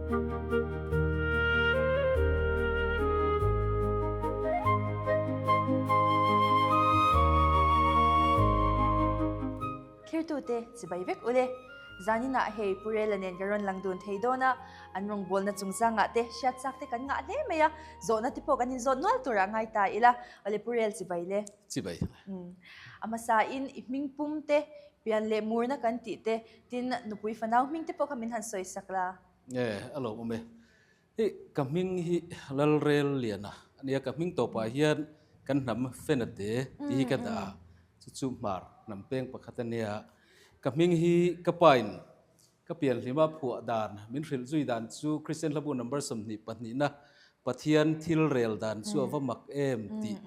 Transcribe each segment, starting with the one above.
Thirtute chibai vek ule. Zaninah hei Pu Rela nen ka rawn lang dun thei dawn a, an rawngbawlna chungchangah te hriat chak te kan ngah hle mai a, zawhna te pawh kan inzawt nual turah ngai ta ila. Awle Pu Rel chibai le. Chibai. A hmasain i hming pum te, pian leh murna kan tih te, tin nupui fanau hming te pawh kha min han sawi sak la. Nge a lo awm e. Hei ka hming hi Lalrel Liana a nia, ka hming tawpah hian kan hnam Fenate tih hi ka dah a, chu chu hmar hnam peng pakhat a nia. Ka hming hi ka pain ka pianhlima phuah dan min hrilh zui dan chu Kristian Hlabu number 22na Pathian thil rel dan chu a va mak em tih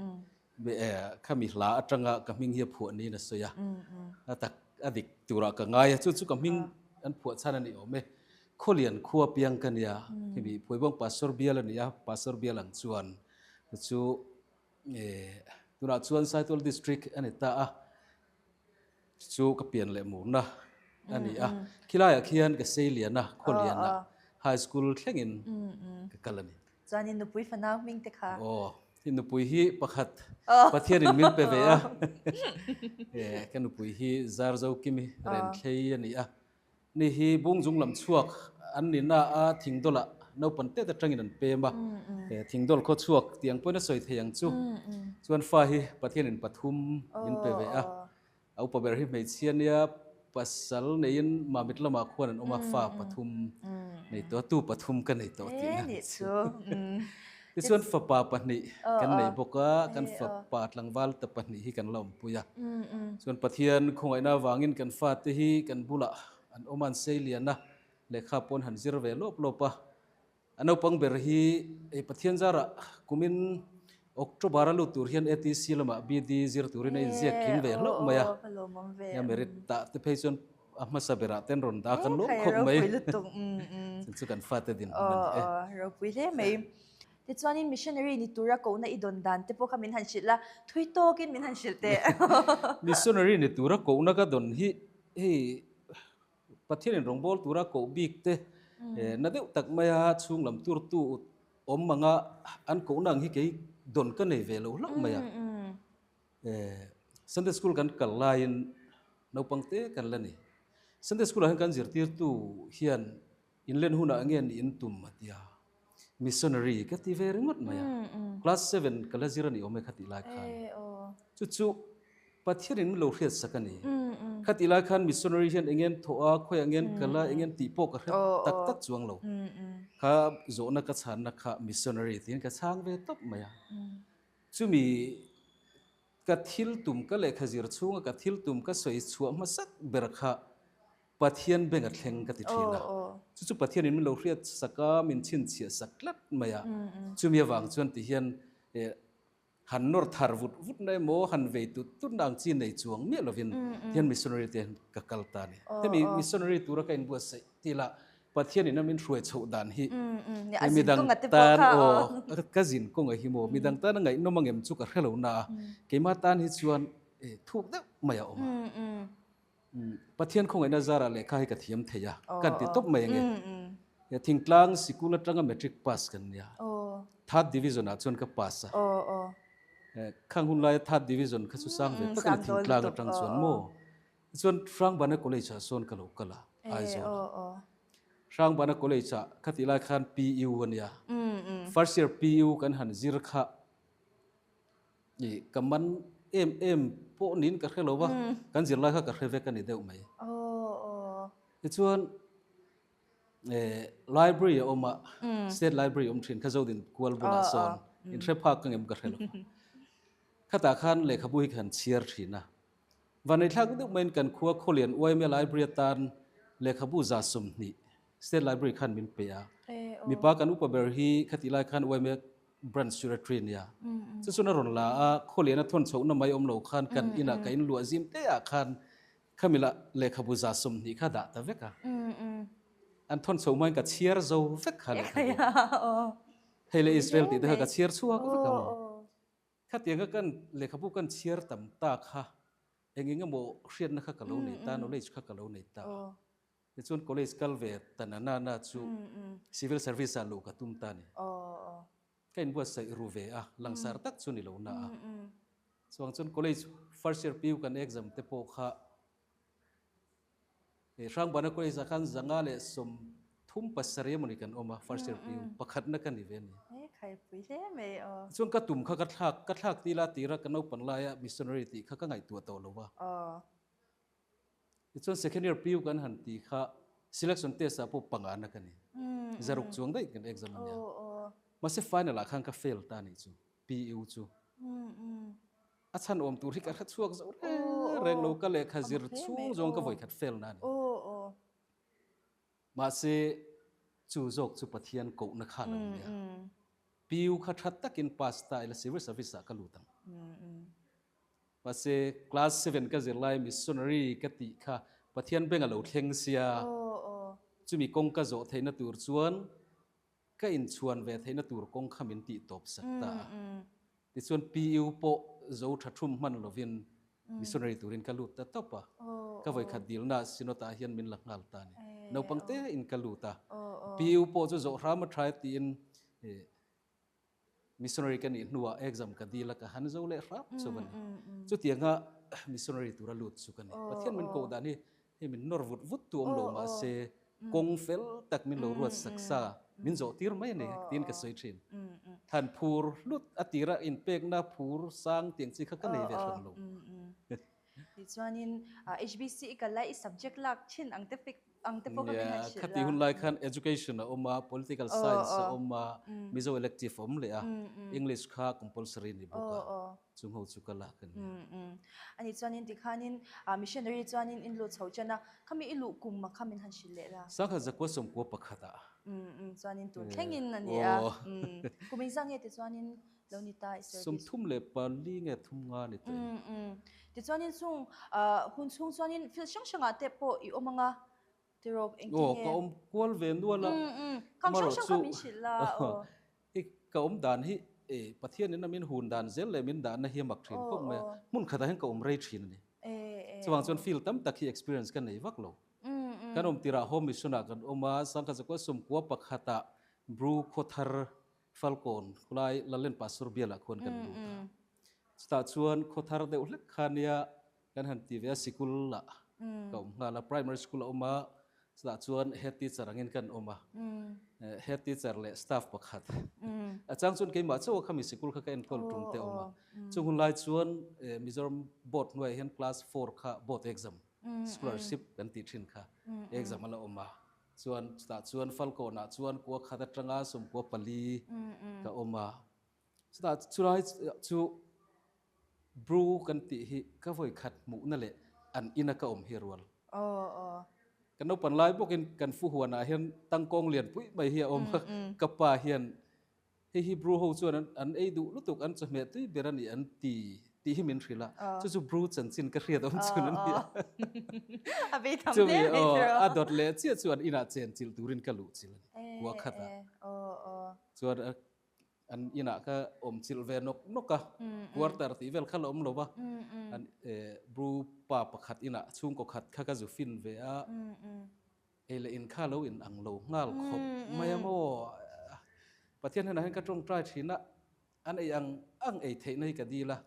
Khami hla atanga ka hming hi a phuah niin a sawi a, a tak a dik turah ka ngai a, chu chu ka hming an phuah chhan a ni awm e. Khawlian khua piang ka nia, khimi Phuaibawng Pastor bial a ni a, Pastor bial ang chuan chu tunah chuan Saitual District a ni ta a, chu ka pian leh murna a ni a. Khilaiah khian ka sei lian a, Khawliana High School thlengin ka kal a ni. Chuan i nupui fanau hming te kha. Aw, i nupui hi pakhat Pathianin min pe ve a. Ka nupui hi Zarzo Kimi Renthlei a ni a. Ni hi Bungzung lam chhuak an ni na a Thingdawlah naupan tet atangin an pem a. Thingdawl khaw chhuak tiang pawhin a sawi thei ang chu. Chuan fa hi Pathianin pathum min pe ve a. A upa ber hi hmeichhia nia pasal neiin Mamit lamah khuan an awm a, fa pathum nei tawh a, tu pathum ka nei tawh tihna a ni chu. Tichuan fapa pahnih kan nei bawk a, kan fapa tlangval ta pahnih hi kan la awmpui a. Chuan Pathian khawngaihna avangin kan fate hi kan bulah an awm a, an sei lian a, lehkha pawn han zir ve lawp lawp a. A naupang ber hi ei Pathian zarah kumin October a lut tur hian ATC lamah BD zir turin a inziak tling ve hlauh mai a. Nia merit tah te phei chuan a hmasa berah ten rawn dah kan lawm khawp mai. Chu chu kan fate din hun a ni e. Ropui hle mai. Tichuanin missionary ni tura kohna i dawn dan te pawh kha min han hrilh a, thui tawkin min han hrilh teh. Missionary ni tura kohna ka dawn hi hei Pathianin rawngbâwl tura koh bik te na deuh tak maia chhung lam turtu awm anga an kohna ang hi kei dawn ka nei ve lo hlauh mai a. Sunday school kan kal laiin naupang te kan la ni. Sunday school ah hian kan zirtirtu hian inlen hunah nge ni in tum a tia. Missionary ka ti ve ringawt mai a. Class seven ka la zir a ni awm e khatih lai khan. Chu chu Pathianin min lo hriat sak a ni. Khatih lai khan missionary hian eng ngen thawh a, khawiah ngen kal a, eng ngen tih pawh ka hre tak tak chuang lo. Kha zawhna ka chhanna kha missionary tiin ka chhang ve tawp mai a. Chumi ka thil tum, ka lehkha zir chhunga ka thil tum ka sawi chhuah hmasak ber kha Pathian beng a thleng ka ti thin a. Chu chu Pathianin min lo hriat sak a, min chhinchhiah sak tlat mai a. Chumi avang chuan ti hian han nawr thar vut vut na emaw, han vei tut tut na ang chi nei chuang miah lovin tihian missionary te hian ka kal ta a ni. Hemi missionary tura ka inbuatsaih tih lah Pathianin a min hruai chhoh dan hi midang tan aw ka zin kawng a hi maw, midang tan a ngaihnawm angem chu ka hre lo na a, keimah tan hi chuan thuk deuh mai a awm a. Pathian khawngaihna zarah lehkha hi ka thiam thei a, kan ti tawp mai ange. Thingtlang sikul atanga matric pass kan nia. Third division ah chuan ka pass a. Khang hun laia third division kha chu sang ve tak a ni thingtlang atang chuan maw. Tichuan Hrangbana College ah sawn ka lo kal a, Aizawl ah. Hrangbana College ah kha tih lai khan PU a nia. First year PU kan han zir kha I ka man em em pawh niin ka hre lo va, kan zirlai kha ka hre vek a ni deuh mai. Tichuan library a awm a, state library awm thin kha Zodin kual bulah sawn in hre phak ka ngem ka hre lo va. Khatah khan lehkhabu hi ka han chhiar thin a. Vanneithlak deuh maiin kan khua Khawlian YMA library atan lehkhabu 120 State Library khan min pe a. Mipa kan upa ber hi khatih lai khan YMA Branch Secretary a nia. Chu chuan a rawn la a, Khawliana thawn chhohna mai awm lo khan kan inah ka inluah zim te ah khan khamila lehkhabu 120 kha dah ta vek a. An thawn chhoh hmain ka chhiar zo vek kha lehkhabu. Hei le Israel tih te kha ka chhiar chhuak vek a maw. Khatianga kan lehkhabu kan chhiar tam ta kha eng eng emaw hriatna kha ka lo nei ta, knowledge kha ka lo nei ta. Tichuan college kal ve ta na na na chu civil service ah luh ka tum ta a ni. Ka inbuatsaih ru ve a, langsar tak chu ni lo na a. Chuang chuan college first year PU kan exam te pawh kha Hrangbana college ah khan 537 emawni kan awm a, first year PU pakhatna ka ni ve a ni. Chuan ka tum kha ka thlak ka thlak tila tira ka naupan laia missionary tih kha ka ngaihtuah tawh lo a. Tichuan second year PU kan han tih kha selection test ah pawh pangana ka ni. Zaruk chuang daih kan exam a nia. Mahse final ah khan ka fail ta anih chu PU chu. A chhan awm tur hi ka hre chhuak zo reng reng lo ka lehkha zir chhung zawng ka vawikhat fail na a ni. Mahse chu zawk chu Pathian kohna kha lo nia. PU kha tha takin pass ta ila civil service ah ka lut ang. Mahse, class seven ka zirlai missionary ka tih kha Pathian beng a lo thleng sia. Chumi kawng ka zawh theihna tur chuan ka inchhuan ve theihna tur kawng kha min tih tawp sak ta a. Tichuan PU pawh zo tha thum hman lovin missionary turin ka lut ta tawp a. Ka vawikhat dilna Synod ah hian min la nghal ta a ni. Naupang te in ka lut a. PU pawh chu zawh hram a tha e tiin Missionary ka nih hnuah exam ka dil a, ka han zo leh hrap chu ka ni. Chutianga missionary tura lut chu ka ni. Pathian min koh dan hi hei min nawr vut vut tu awm lo mahse kawng fel tak min lo ruat sak sa min zawh tir mai a ni tiin ka sawi thin. Than phur hlut a tira inpekna phur sang tiang chi kha ka nei ve hran lo. Tichuanin HBC i kal lai i subject lak thin ang te ang te pawh kha min han hrilh a. Khati hun lai khan education a awm a, political science a awm a, Mizo elective a awm leh a, English kha compulsory ni bawk a, chung ho chu ka lak a ni. Ani chuanin tikhanin missionary chuanin in luh chho chen a, khami i luh kum a kha min han hrilh leh la. 1991 ah. Chuanin tun thlengin a ni a. Kum engzah nge tichuanin lo ni ta i service. 34 nge thum nga ni tawh em? Tichuanin chung hun chhung chuanin field hrang hrangah te pawh i awm anga tiraw engtin nge? Aw ka awm kual ve nual a. Khang hrang hrang kha min hrilh la aw. I ka awm dan hi Pathianin a min hun dan zel leh min dahna hi a mak thin khawp mai a. Hmun khatah hian ka awm rei thin a ni. Chuvang chuan field tam tak hi experience ka nei vak lo. Kan awm tirah Home Mission ah kan awm a, 1991ah Bru Khawthar Falkawn khulai Lallen Pastor bialah khuan kan lut a. Chutah chuan khawthar deuh hlek kha nia kan han ti ve a, sikul ah ka awm nghal a, primary school a awm a, chutah chuan head teacher angin kan awm a, head teacher leh staff pakhat. A chang chuan keimah chauh a khami sikul kha ka enkawl tum te awm a. Chung hun lai chuan Mizoram board hnuaiah hian class four kha board exam, scholarship kan tih thin kha exam a la awm a. Chuan chutah chuan Falkawnah chuan kua khat atanga 94 ka awm a. Chutah chulai chu Bru kan tih hi ka vawi khat hmuhna leh an ina ka awm hi rual. Kan naupan lai bawkin kan fu huanah hian tangkawng lian pui mai hi a awm a, ka pa hian Hei hi Bru ho chuan an ei duh lutuk, an chawhmeh tui ber a ni an ti tih hi min hrilh a, chu chu Bru chanchin ka hriat awm chhun a ni a. A bei tham hle mai chu. A dawt leh chiah chu an inah chen chilh turin ka luh chilh a ni, kua khatah. Chuan an inah ka awm chilh ve nawk nawk a, quarter tih vel kha la awm lo va, an Bru pa pakhat inah chhungkaw khat kha ka zu fin ve a. Ei leh in kha lo in ang lo nghal khawp mai a maw? Pathian hnenah hian ka tawngtai thin a, an ei ang ang ei theihna hi ka dil a.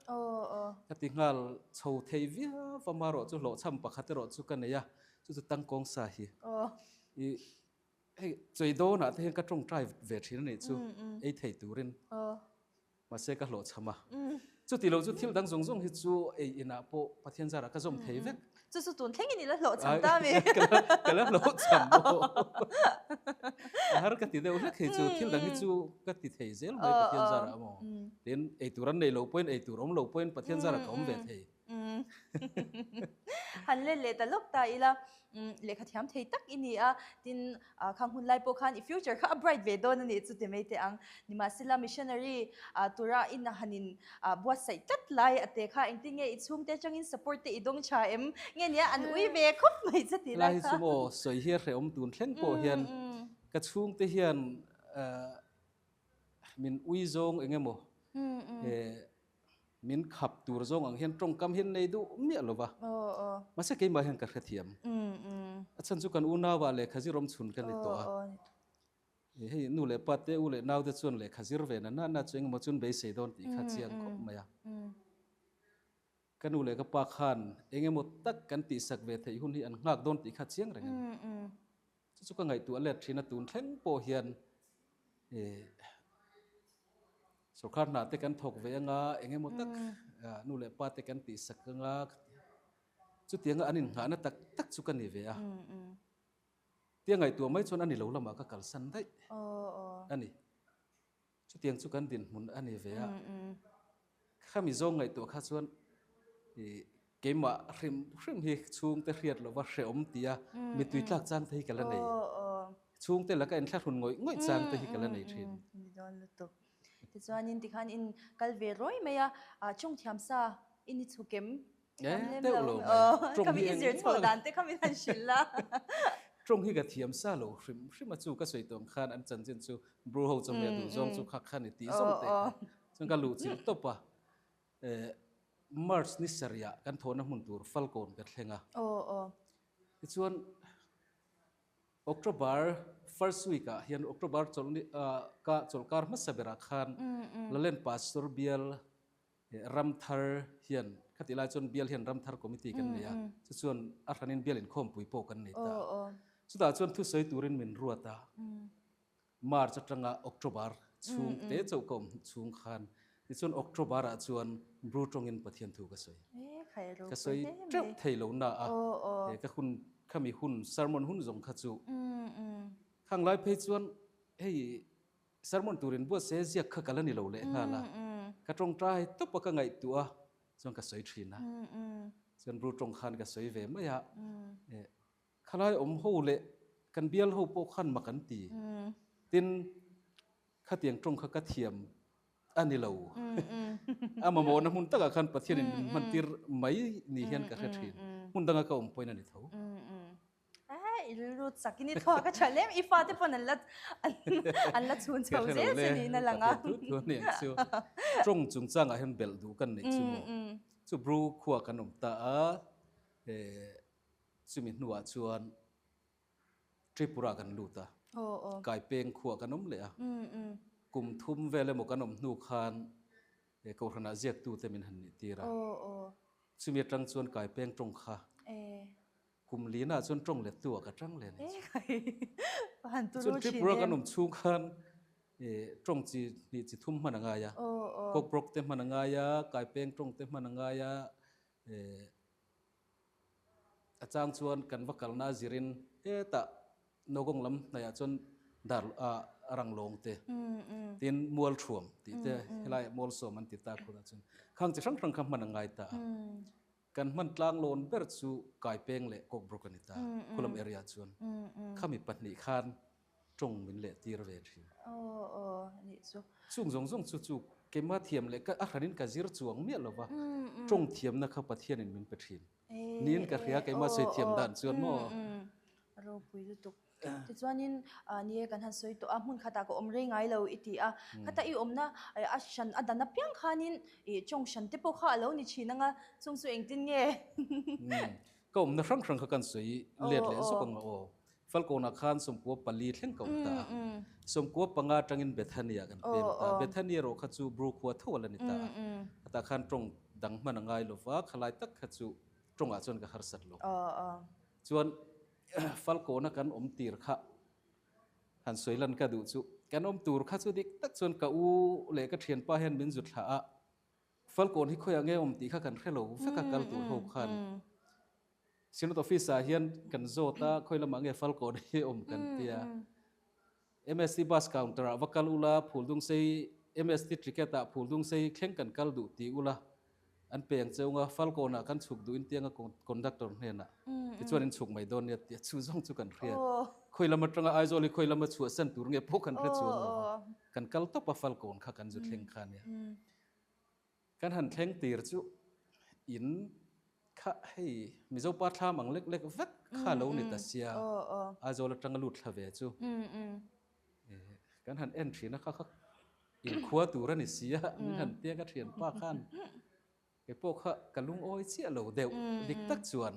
Ka ti nghal chho thei viau a, marawh chu hlawhchham pakhat erawh chu ka nei a, chu chu tangkawng sa hi. I hei chei dawnah te hian ka tawngtai ve thin a nih chu ei thei turin. Mahse ka hlawhchham a. Chuti lo chu thil dang zawng zawng hi chu ei inah pawh Pathian zarah ka zawm thei vek. Chu chu tun thlengin i la hlawhchham ta mi? Ka la hlawhchham maw? A har ka ti deuh hlek hei chu thil dang hi chu ka ti thei zel mai Pathian zarah maw? Tin ei tur an nei lo pawhin ei tur awm lo pawhin Pathian zarah ka awm ve thei. Han let leh ta lawk ta ila, lehkha thiam thei tak i ni a, tin khang hun lai pawh khan i future kha a bright ve dawn a nih chu ti mai teh ang. Nimahsela missionary tura in han in buatsaih tlat lai a te kha engtin nge i chhungte atangin support te i dawng tha em? Nge nia an ui ve khawp mai che tih lai kha. Helai hi chu maw sawi hi a hrehawm tun thleng pawh hian ka chhungte hian min ui zawng eng emaw. Min khap tur zawng ang hian tawngkam hian nei duh miah lo va. Mahse keimah hian ka hrethiam. A chhan chu kan unau ah lehkha zir awm chhun ka ni tawh a. Hei nu leh pa te u leh nau te chuan lehkha zir ve na na na chu engemaw chuan beisei dawn tih kha chiang khawp mai a. Ka nu leh ka pa khan engemaw tak kan tihsak ve theih hun hi an nghak dawn tih kha chiang reng a ni. Chu chu ka ngaihtuah let thin a, tun thleng pawh hian sorkar hna te kan thawk ve anga engemaw tak nu leh pa te kan tihsak anga chutianga an innghahna tak tak chu ka ni ve a. Tia ngaihtuah mai chuan a ni lo lamah ka kalsan daih a ni. Chutiang chu kan dinhmun a ni ve a. Khami zawng ngaihtuah kha chuan keimah hrim hrim hi chhungte hriat lova hrehawm tia mitui tlak chang te hi ka la nei. Chhungte laka inthlahrun ngawih ngawih chang te hi ka la nei thin. Ni dawn lutuk. Tichuanin tikhan in kal ve rawi mai a, chawngthiam sa i ni chhuk em? Eh, deuh lo mai. Tawng hi zir chhoh dan te kha min han hrilh la. Tawng hi ka thiam sa lo hrim hrim a chu ka sawi tawng khan an chanchin chu Bru ho chawhmeh duh zawng chu kha kha ni tih zawng te kha. Chuan ka luh chilh tawp a. March ni sarih kan thawhna hmun tur Falkawn ka thleng a. Tichuan October first week ah hian October chawlhni ka chawlhkar hmasa berah khan Lalen Pastor bial Ramthar hian khatih lai chuan bial hian Ramthar Committee kan nei a, chu chuan a hranin bial inkhawmpui pawh kan nei ta a. Chutah chuan thusawi turin min ruat a, March atanga October chhung te chauh ka awm chhung khan tichuan October ah chuan Bru tawngin Pathian thu ka sawi. Ka sawi teuh thei lo na a, ka hun khami hun sermon hun zawng kha chu khang lai phei chuan hei Sermon turin buatsaih ziak kha ka la ni lo leh nghal a, ka tawngtai tawp a ka ngaihtuah a, chuan ka sawi thin a. Chuan Bru tawng khan ka sawi ve mai a, khalai awm ho leh kan bial ho pawh khan mak an ti. Tin, khatiang tawng kha ka thiam a ni lo. A mamawhna hmun takah khan Pathianin min hmantir mai ni hian ka hre thin. Hmun danga ka awm pawhin a ni tho. I rilru chak in i thluak a tha lem i fate pawn an la an la chhun chho zel che niin a lang a. Thu thu ani ang chu. Tawng chungchangah hian belh duh kan neih chu maw. Chu Bru khua kan awm ta a, chumi hnuah chuan Tripura kan lut a, Kaipeng khua kan awm leh a. Kum thum vel emaw kan awm hnu khan Kohhranah ziaktute min han nih tir a. Chumi atang chuan Kaipeng tawng kha Kum lina chuan tawng lettu ah ka tang leh a ni. Chuan Tripura kan awm chhung khan tawng chi hnih chi thum hman a ngai a, Kokbrok te hman a ngai a, Kaipeng tawng te hman a ngai a, a chang chuan kan va kalna a zirin hetah Nogong lam hnaihah chuan dar ranglawng te tin Mualthuam tih te helaiah Mualsawm an ti ta khurah chuan khang chi hrang hrang kha hman a ngai ta a. Kan hman tlanglawn ber chu Kaipeng leh Kokbruk a ni ta, khulam area chuan. Khami pahnih khan tawng min leh tir ve thin. Chung zawng zawng chu chu keimah thiam leh a hranin ka zir chuang miah lo va, tawng thiamna kha Pathianin min pe thin. Niin ka hria keimah sawi thiam dan chuan maw. Ropui lutuk. Tichuanin ni e kan han sawi tawh a, hmun khatah ka awm rei ngai lo i ti a. Khata i awmna a hran a dan apiang khanin i tawng hran te pawh kha a lo ni thin ang a, chung chu engtin nge? Ka awmna hrang hrang kha kan sawi let leh zawk ang a aw. Falkawnah khan sawmkua pali thleng ka awm ta a. Sawmkua panga atangin Bethany-ah kan pem ta a. Bethany erawh kha chu Bru khua tho a la ni ta a. Khatah khan tawng dang hman a ngai lo va, khalai tak kha chu tawngah chuan ka harsat lo. Chuan Falkawna kan awm tir kha han sawi lan ka duh chu kan awm tur kha chu dik tak chuan ka u leh ka thianpa hian min zut thlah a, Falkawn hi khawiah nge awm tih kha kan hre lo vek a kal tur ho khan Synod office ah hian kan zawt a khawi lamah nge Falkawn hi awm kan tia. MST bus counter ah va kal ula Phuldungsei MST ticket ah Phuldungsei thleng kan kal duh ti ula An peng cheu nga Falkawn ah kan chhuk duh in tianga conductor hnenah tichuan in chhuk mai dawn nia tia chu zawng chu kan hriat. Khawi lam atanga Aizawl hi khawi lama chhuahsan tur nge pawh kan hre chuang lo va. Kan kal tawp a Falkawn kha kan zu thleng kha nia. Kan han thleng tir chu in kha hei Mizo pa thlam ang lek lek vek kha lo ni ta sia Aizawl atanga lut thla ve chu. Kan han en thin a kha kha inkhua tur a ni si a, min han piak a thianpa khan. Kei pawh kha ka lungawi chiah lo deuh dik tak chuan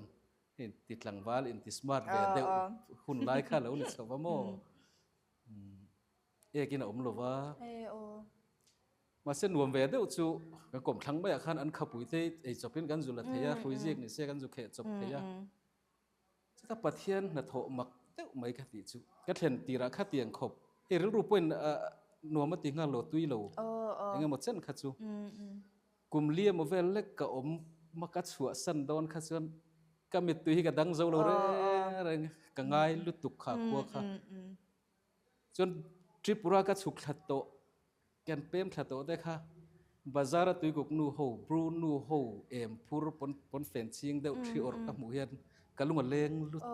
inti tlangval inti smart ve deuh hun lai kha lo ni chho va maw? Ekin a awm lo va. Mahse nuam ve deuh chu kan kawm thlang maiah khan an khapui te ei chawpin kan zu la thei a, hrui zik ni se kan zu kheh chawp thei a. Chutah Pathian hnathawh mak deuh mai ka tih chu ka thlen tirah kha tiang khawp. Hei rilru pawhin nuam a ti nghal lo tui lo eng emaw chen kha chu kum li emaw vel lek ka awm ma ka chhuahsan dawn kha chuan ka mittui hi ka dang zo lo reng reng ka ngai lutuk kha khua kha. Chuan Tripura ka chhuk thla tawh Kan pem thla tawh te kha bazar a tuikuk nu ho, bru nu ho em phur pawn pawn fen ching deuh thi awrh ka hmuh hian ka lung a leng lutuk.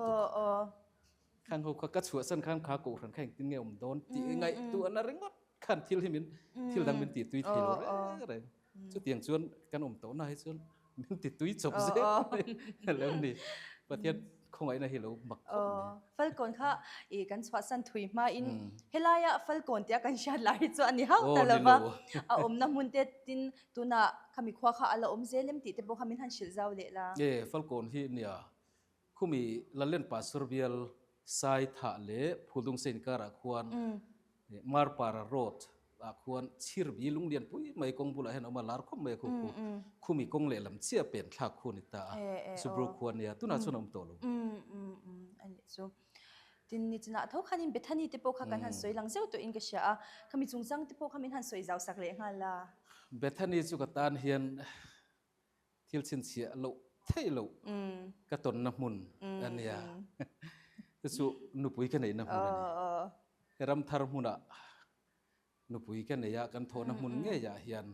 Khang ho kha ka chhuahsan khan kha kohhran kha engtin nge awm dawn tih ngaihtuahna ringawt khan thil hi min thil dang min ti tui thei lo reng reng. Chutiang chuan kan awm tawhna hi chuan min ti tui chawp zel mai lo ni. Pathian khawngaihna hi lo mak khawp mai. Falkawn kha i kan chhuahsan thui hmain helaia Falkawn tia kan hriat lai hi chu a ni hauh ta lo va. A awmna hmun te tin tunah khami khua kha a la awm zel em tih te pawh kha min han hrilh zau leh la. E Falkawn hi nia Khumi Lallen Pastor bial Sai Thah leh Phuldungse inkarah khuan Marpara Road ah khuan Chhirbi lunglian pui mai kawng bulah hian a awm a, lar khawp mai a khu khu. Khumi kawng lehlam chiah pen thlak khu a ni ta a, Subru khua nia, tunah chuan a awm tawh lo. A nih chu. Tin ni chinah tho khanin Bethany te pawh kha kan han sawi lang zeuh tawhin ka hria a, khami chungchang te pawh kha min han sawi zau sak leh nghal la. Bethany chu ka tan hian Thil chhinchhiah loh theih loh ka tawnna hmun a nia. Chu chu nupui ka neihna hmun a ni. He ram thar hmunah nupui ka nei a, kan thawhna hmun ngeiah hian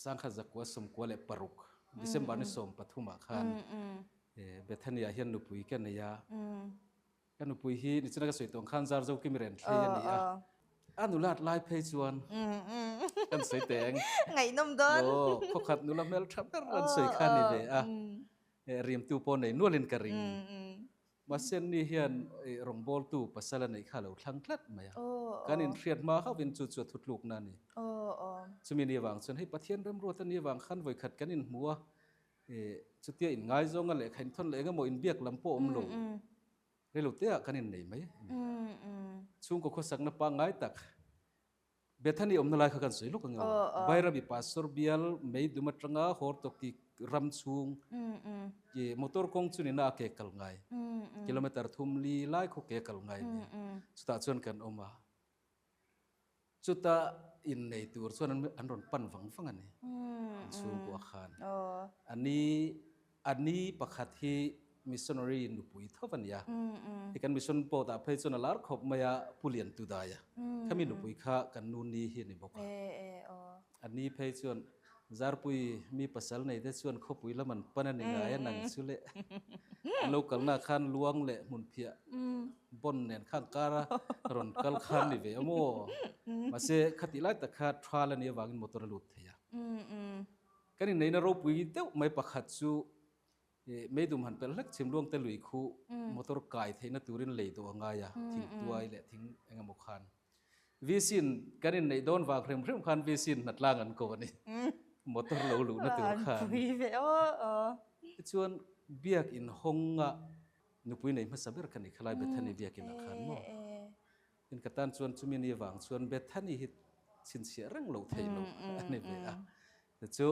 Sangkhat Zakua 96 December ni 13 khan Bethany-ah hian nupui ka nei a. Ka nupui hi nichina ka sawi tawng khan zar zo kim ren thlei a ni a. A nulat lai phei chuan kan sawi teng. Ngaihnawm dawn. Aw, khawkhat nula hmel tha ber an sawi kha ni ve a. Rimtu pawh nei nualin ka ring. Mahse ni hian rawngbawltu pasal a neih kha a lo thlang tlat mai a. Kan inhriat hma hauhin chu chu a thutlukna a ni. Chumi ni avang chuan hei Pathian remruat a ni avang khan vawikhat kan inhmu a. Chutia inngaizawng a lehkha inthawn leh engemaw inbiak lam pawh awm lo reiloteah kan innei mai a ni. Chhungkaw khawsakna pangngai tak Bethany awmna lai kha kan sawi lawk ang emaw Bairabi Pastor bial Meidum atanga Hawrtawki ram chhung motor kawng chu nina a ke kal ngai kilometer thum li lai khaw ke kal ngai a ni. Chutah chuan kan awm a. Chuta innei tur chuan an rawn pan vang vang a ni, an chhungkua khan. A ni a ni pakhat hi missionary nupui tho a ni a, hei kan mission board ah phei chuan a lar khawp mai a, Pu Lian Tudaia khami nupui kha kan nu ni hi a ni bawk a. A ni phei chuan Zarpui mi pasal nei te chuan khawpui lam an pan a ni ngai a nang chu le. An lo kalna khan luang leh hmunphiah bon nen khan kar a rawn kal khan ni ve a maw. Mahse khatih lai tak kha thal a nih avangin motor a lut thei a. Kan inneihna ropui deuh mai pakhat chu meidum han pelh hlek chhim luang te lui khu motor kai theihna turin lei dawh a ngai a, thingtuai leh thing engemaw khan. VC-in kan inneih dawn vang hrim hrim khan VC-in hnatlang an ko a ni. Motor lo luhna tur khan. Tichuan biak inhawnga nupui nei hmasa ber ka ni khalai Bethany biakinah khan maw. Tin ka tan chuan chumi ni vang chuan Bethany hi chhinchhiah reng lo theih lo a ni ve a. Chu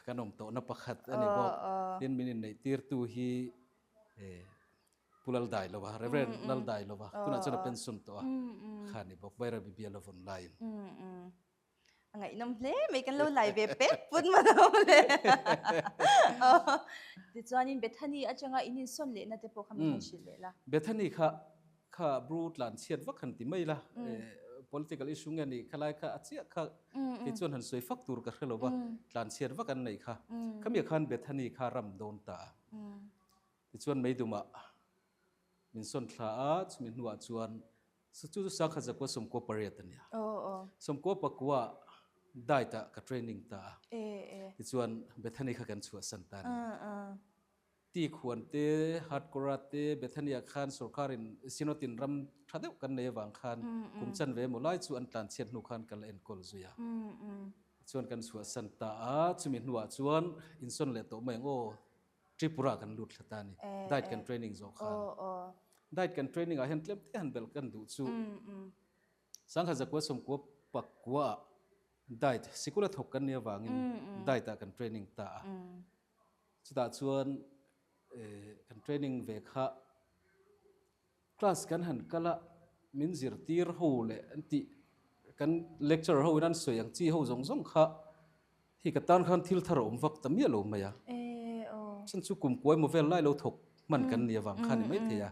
kan awm tawhna pakhat a ni bawk. Tin min inneih tirtu hi Pu Laldailova, Reverend Laldailova, tunah chuan a pension tawh a, kha ni bawk, Bairabi bial a vawn laiin. A ngaihnawm hle mai, kan lo lai ve pek put ma lo le. Tichuanin Bethany atanga in insawn lehna te pawh kha min han hrilh leh la. Bethany kha kha Bru tlan chhiat vak han ti mai la, political issue nge ni khalai kha a chiah kha kei chuan han sawi fak tur ka hre lo va, tlan chhiat vak an neih kha. Khami khan Bethany kha ram dawn ta a. Tichuan Meidumah min sawn thla a, chumi hnuah chuan chu chu Sangkhat Zakua 98 a nia. 94 diet ah ka training ta a. Tichuan Bethany kha kan chhuahsan ta a ni. Ti khuan te, Hardcore te, Bethany ah khan sorkarin Synod-in ram tha deuh kan nei avang khan kum chanve emaw lai chu an tlanchhiat hnu khan ka la enkawl zui a. Chuan kan chhuahsan ta a, chumi hnuah chuan insawn leh tawh mai ang aw, Tripura kan lut thla ta a ni, diet kan training zawh khan. Diet kan training ah hian tlem te han belh kan duh chu Sangha zakua sawmkua pakua ah diet sikul a thawk kan nih avangin diet ah kan training ta a. Chutah chuan kan training ve kha Class kan han kal a, min zirtir ho leh an tih kan lecturer ho in an sawi ang chi ho zawng zawng kha hi ka tan khan thil thar a awm vak ta miah lo mai a. Chhan chu kum kuai maw vel lai lo thawk hman kan ni avang kha ni maithei a.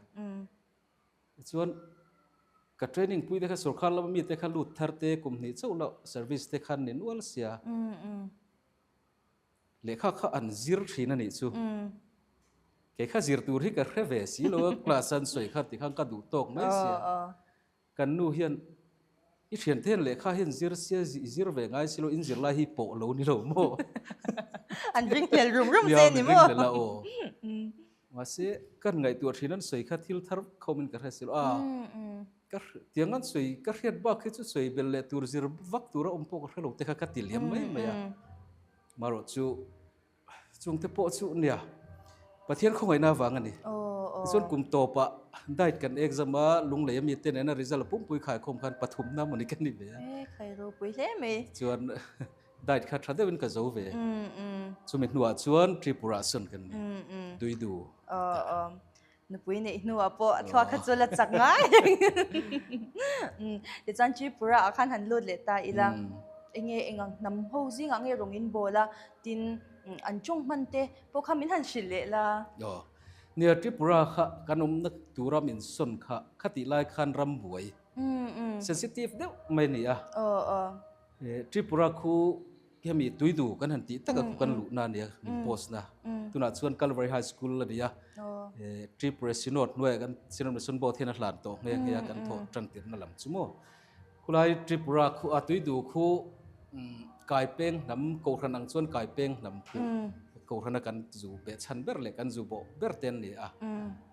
Tichuan ka training pui te kha sorkar lama mite kha lut thar te kum hnih chauh loh service te khan ni nual sia. Lehkha kha an zir thin a nih chu. Kei kha zir tur hi ka hre ve si lo a, class an sawi kha tikhan ka duh tawk mai sia. Kan nu hian i thiante hian lehkha hian zir sia i zir ve ngai si lo, in zir lai hi pawh lo ni lo maw? An ring hlel rum rum che ni maw? Nia, min ring hlel a aw. Mahse, kan ngaihtuah thin an sawi kha thil thar vak ho min ka hre si lo a. Ka tiang an sawi ka hriat bak hi chu sawi belh leh tur zir vak tur a awm pawh ka hre lo te kha ka ti liam mai mai a. Marawh chu chungte pawh chu nia Pathian khawngaihna avang a ni. Tichuan kum tawpah diet kan exam a, lunglei ami te nena result pumpui khaikhawm khan pathumna mawni ka ni ve a. E khai ropui hle mai. Chuan diet kha tha deuhin ka zo ve. Chumi hnuah chuan Tripura sawn kan ni. Tuidu. Nupui neih hnuah pawh a thluak kha chu la chak ngai. Tichuan Tripura ah khan han lut leh ta ila. Enge engang hnam ho zingah nge rawng in bawl a, tin an tawng hman te pawh kha min han hrilh leh la. Aw. Nia Tripura kha kan awmna tura min sawn kha khatih lai khan ram buai sensitive deuh mai a ni a. Tripura khu Hemi tuidu kan han tih taka khu kan luhna a nia, min post na. Tunah chuan Calvary High School a nia. Tripura Synod hnuaiah kan Synod Mission Board hian a hlan tawh nghe nghe a, kan thawh tan tirhna lam chu maw. Khulai Tripura khu a tuidu khu Kaipeng hnam Kohhran ang chuan Kaipeng hnam khu Kohhrana kan zu behchhan ber leh kan zu bawh ber te an ni a.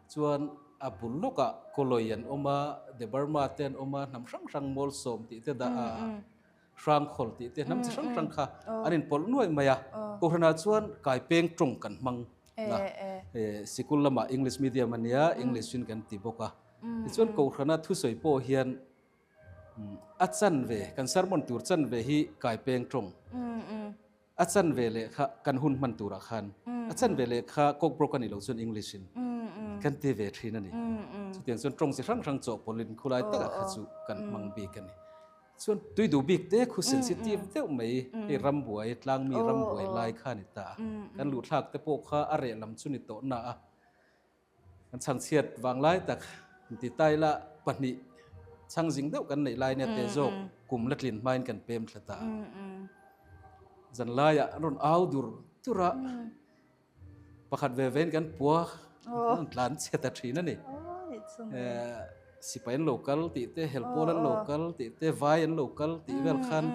Chuan a bul lawkah Kawlawi an awm a, Debarma te an awm a, hnam hrang hrang Mawlsawm tih te dah a. Hrangkhawl tih te hnam chi hrang hrang kha an inpawlh nuaih mai a. Kohhranah chuan kaipeng tawng kan hmang na. Sikul lamah English medium a nia, English in kan ti bawk a. Tichuan Kohhrana thusawi pawh hian a chanve, kan sermon tur chanve hi kaipeng tawng. A chanve leh kha kan hun hman turah khan a chanve leh kha Kokbrook a nih loh chuan English in kan ti ve thin a ni. Chutiang chuan tawng chi hrang hrang chawhpawlhin khulai takah kha chu kan hmang bik a ni. Chuan tui duh bik te khu sensitive deuh mai hei rambuai tlangmi rambuai lai kha a ni ta a. Kan luhthlak te pawh kha a reh lam chu ni tawh na a. Kan chhangchhiat vang lai tak inti ta ila pahnih chhang zing deuh kan neih lai nia te zawk kum la tlin hmain kan pem thla ta a. Zan laiah an rawn au dur dur a, pakhat ve vein kan pua an tlan chhe ta thin a ni. Sipai an lo kal tih te, helpawl an lo kal tih te, vai an lo kal tih vel khan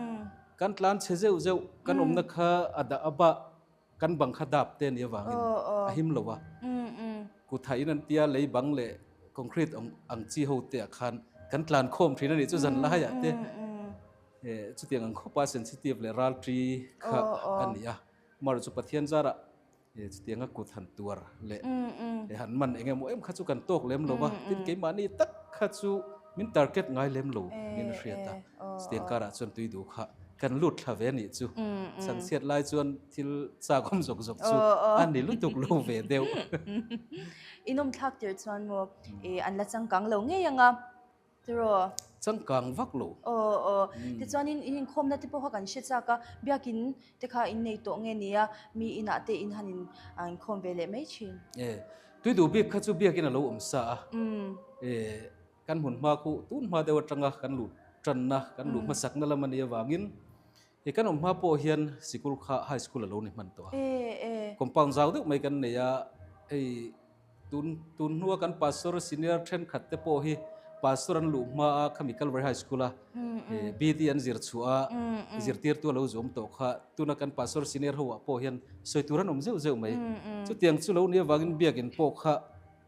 kan tlan chhe zeuh zeuh kan awmna kha a dah a bah. Kan bang kha dap te nih avangin a him lo a, kutha in an tia lei bang leh concrete ang chi ho te ah khan kan tlan khawm thin a nih chu zan laiah te chutiang ang khawpa sensitive leh ral tri kha a ni a, amaherawhchu Pathian zarah chutianga kut han tuar leh han man eng emaw em kha chu kan tawk lem lo va, tin keimahni tak kha chu min target ngai lem lo niin a hriat a. Chutiang karah chuan tui duh kha kan lut thla ve anih chu. Chhangchhiat lai chuan thil chak awm zawk zawk chu a ni lutuk lo ve deuh. In awm thlak tir chuan maw an la changkang lo ngei ang a tiraw? Changkang vak lo. Aw aw. Tichuanin in inkhawmna te pawh kha kan hre chak a, biakin te kha in nei tawh nge nia mi inah te in han inkhawm ve leh mai thin. E, tui duh bik kha chu biakin a lo awm sa a. E. Kan hmun hma khu tun hma deuh atanga kan luh tanna, kan luh hmasakna lam a nih avangin he kan awm hma pawh hian sikul kha high school a lo ni hman tawh a. Compound zau deuh mai kan nei a, hei tun tun hnua kan pastor senior thenkhat te pawh hi pastor an luh hma a khami Calvary High School a BD an zir chhuah a, zirtirtu a lo zawm tawh kha tuna kan pastor senior ho ah pawh hian sawi tur an awm zeuh zeuh mai. Chutiang chu lo nih avangin biakin pawh kha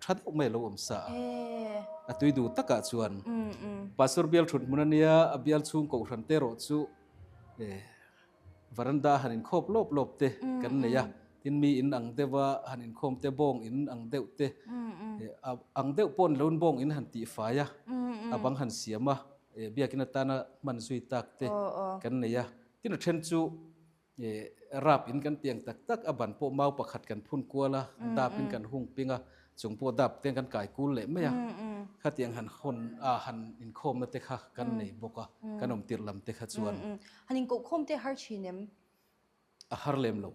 Tha deuh mai lo awm sa a. A tui duh takah chuan Pastor bial thut hmun a nia, a bial chhung kohhran te erawh chu Veranda han inkhawp lawp lawp te kan nei a, tin mi in ang deuha han inkhawm te, bawng in ang deuh te, ang deuh pawh ni loin bawng in han tihfai a, a bang han siam a, biakin atana hman zui tak te kan nei a. Tin a then chu rap in kan tiang tak tak, a ban pawh mau pakhat kan phun kual a, dap in kan hung ping a, chung pawh dap te kan kai kul leh mai a, khatiang han hawn a han inkhawmna te kha kan nei bawk a, kan awm tirh lam te kha chuan. Han inkohkhawm te har thin em? A har lem lo.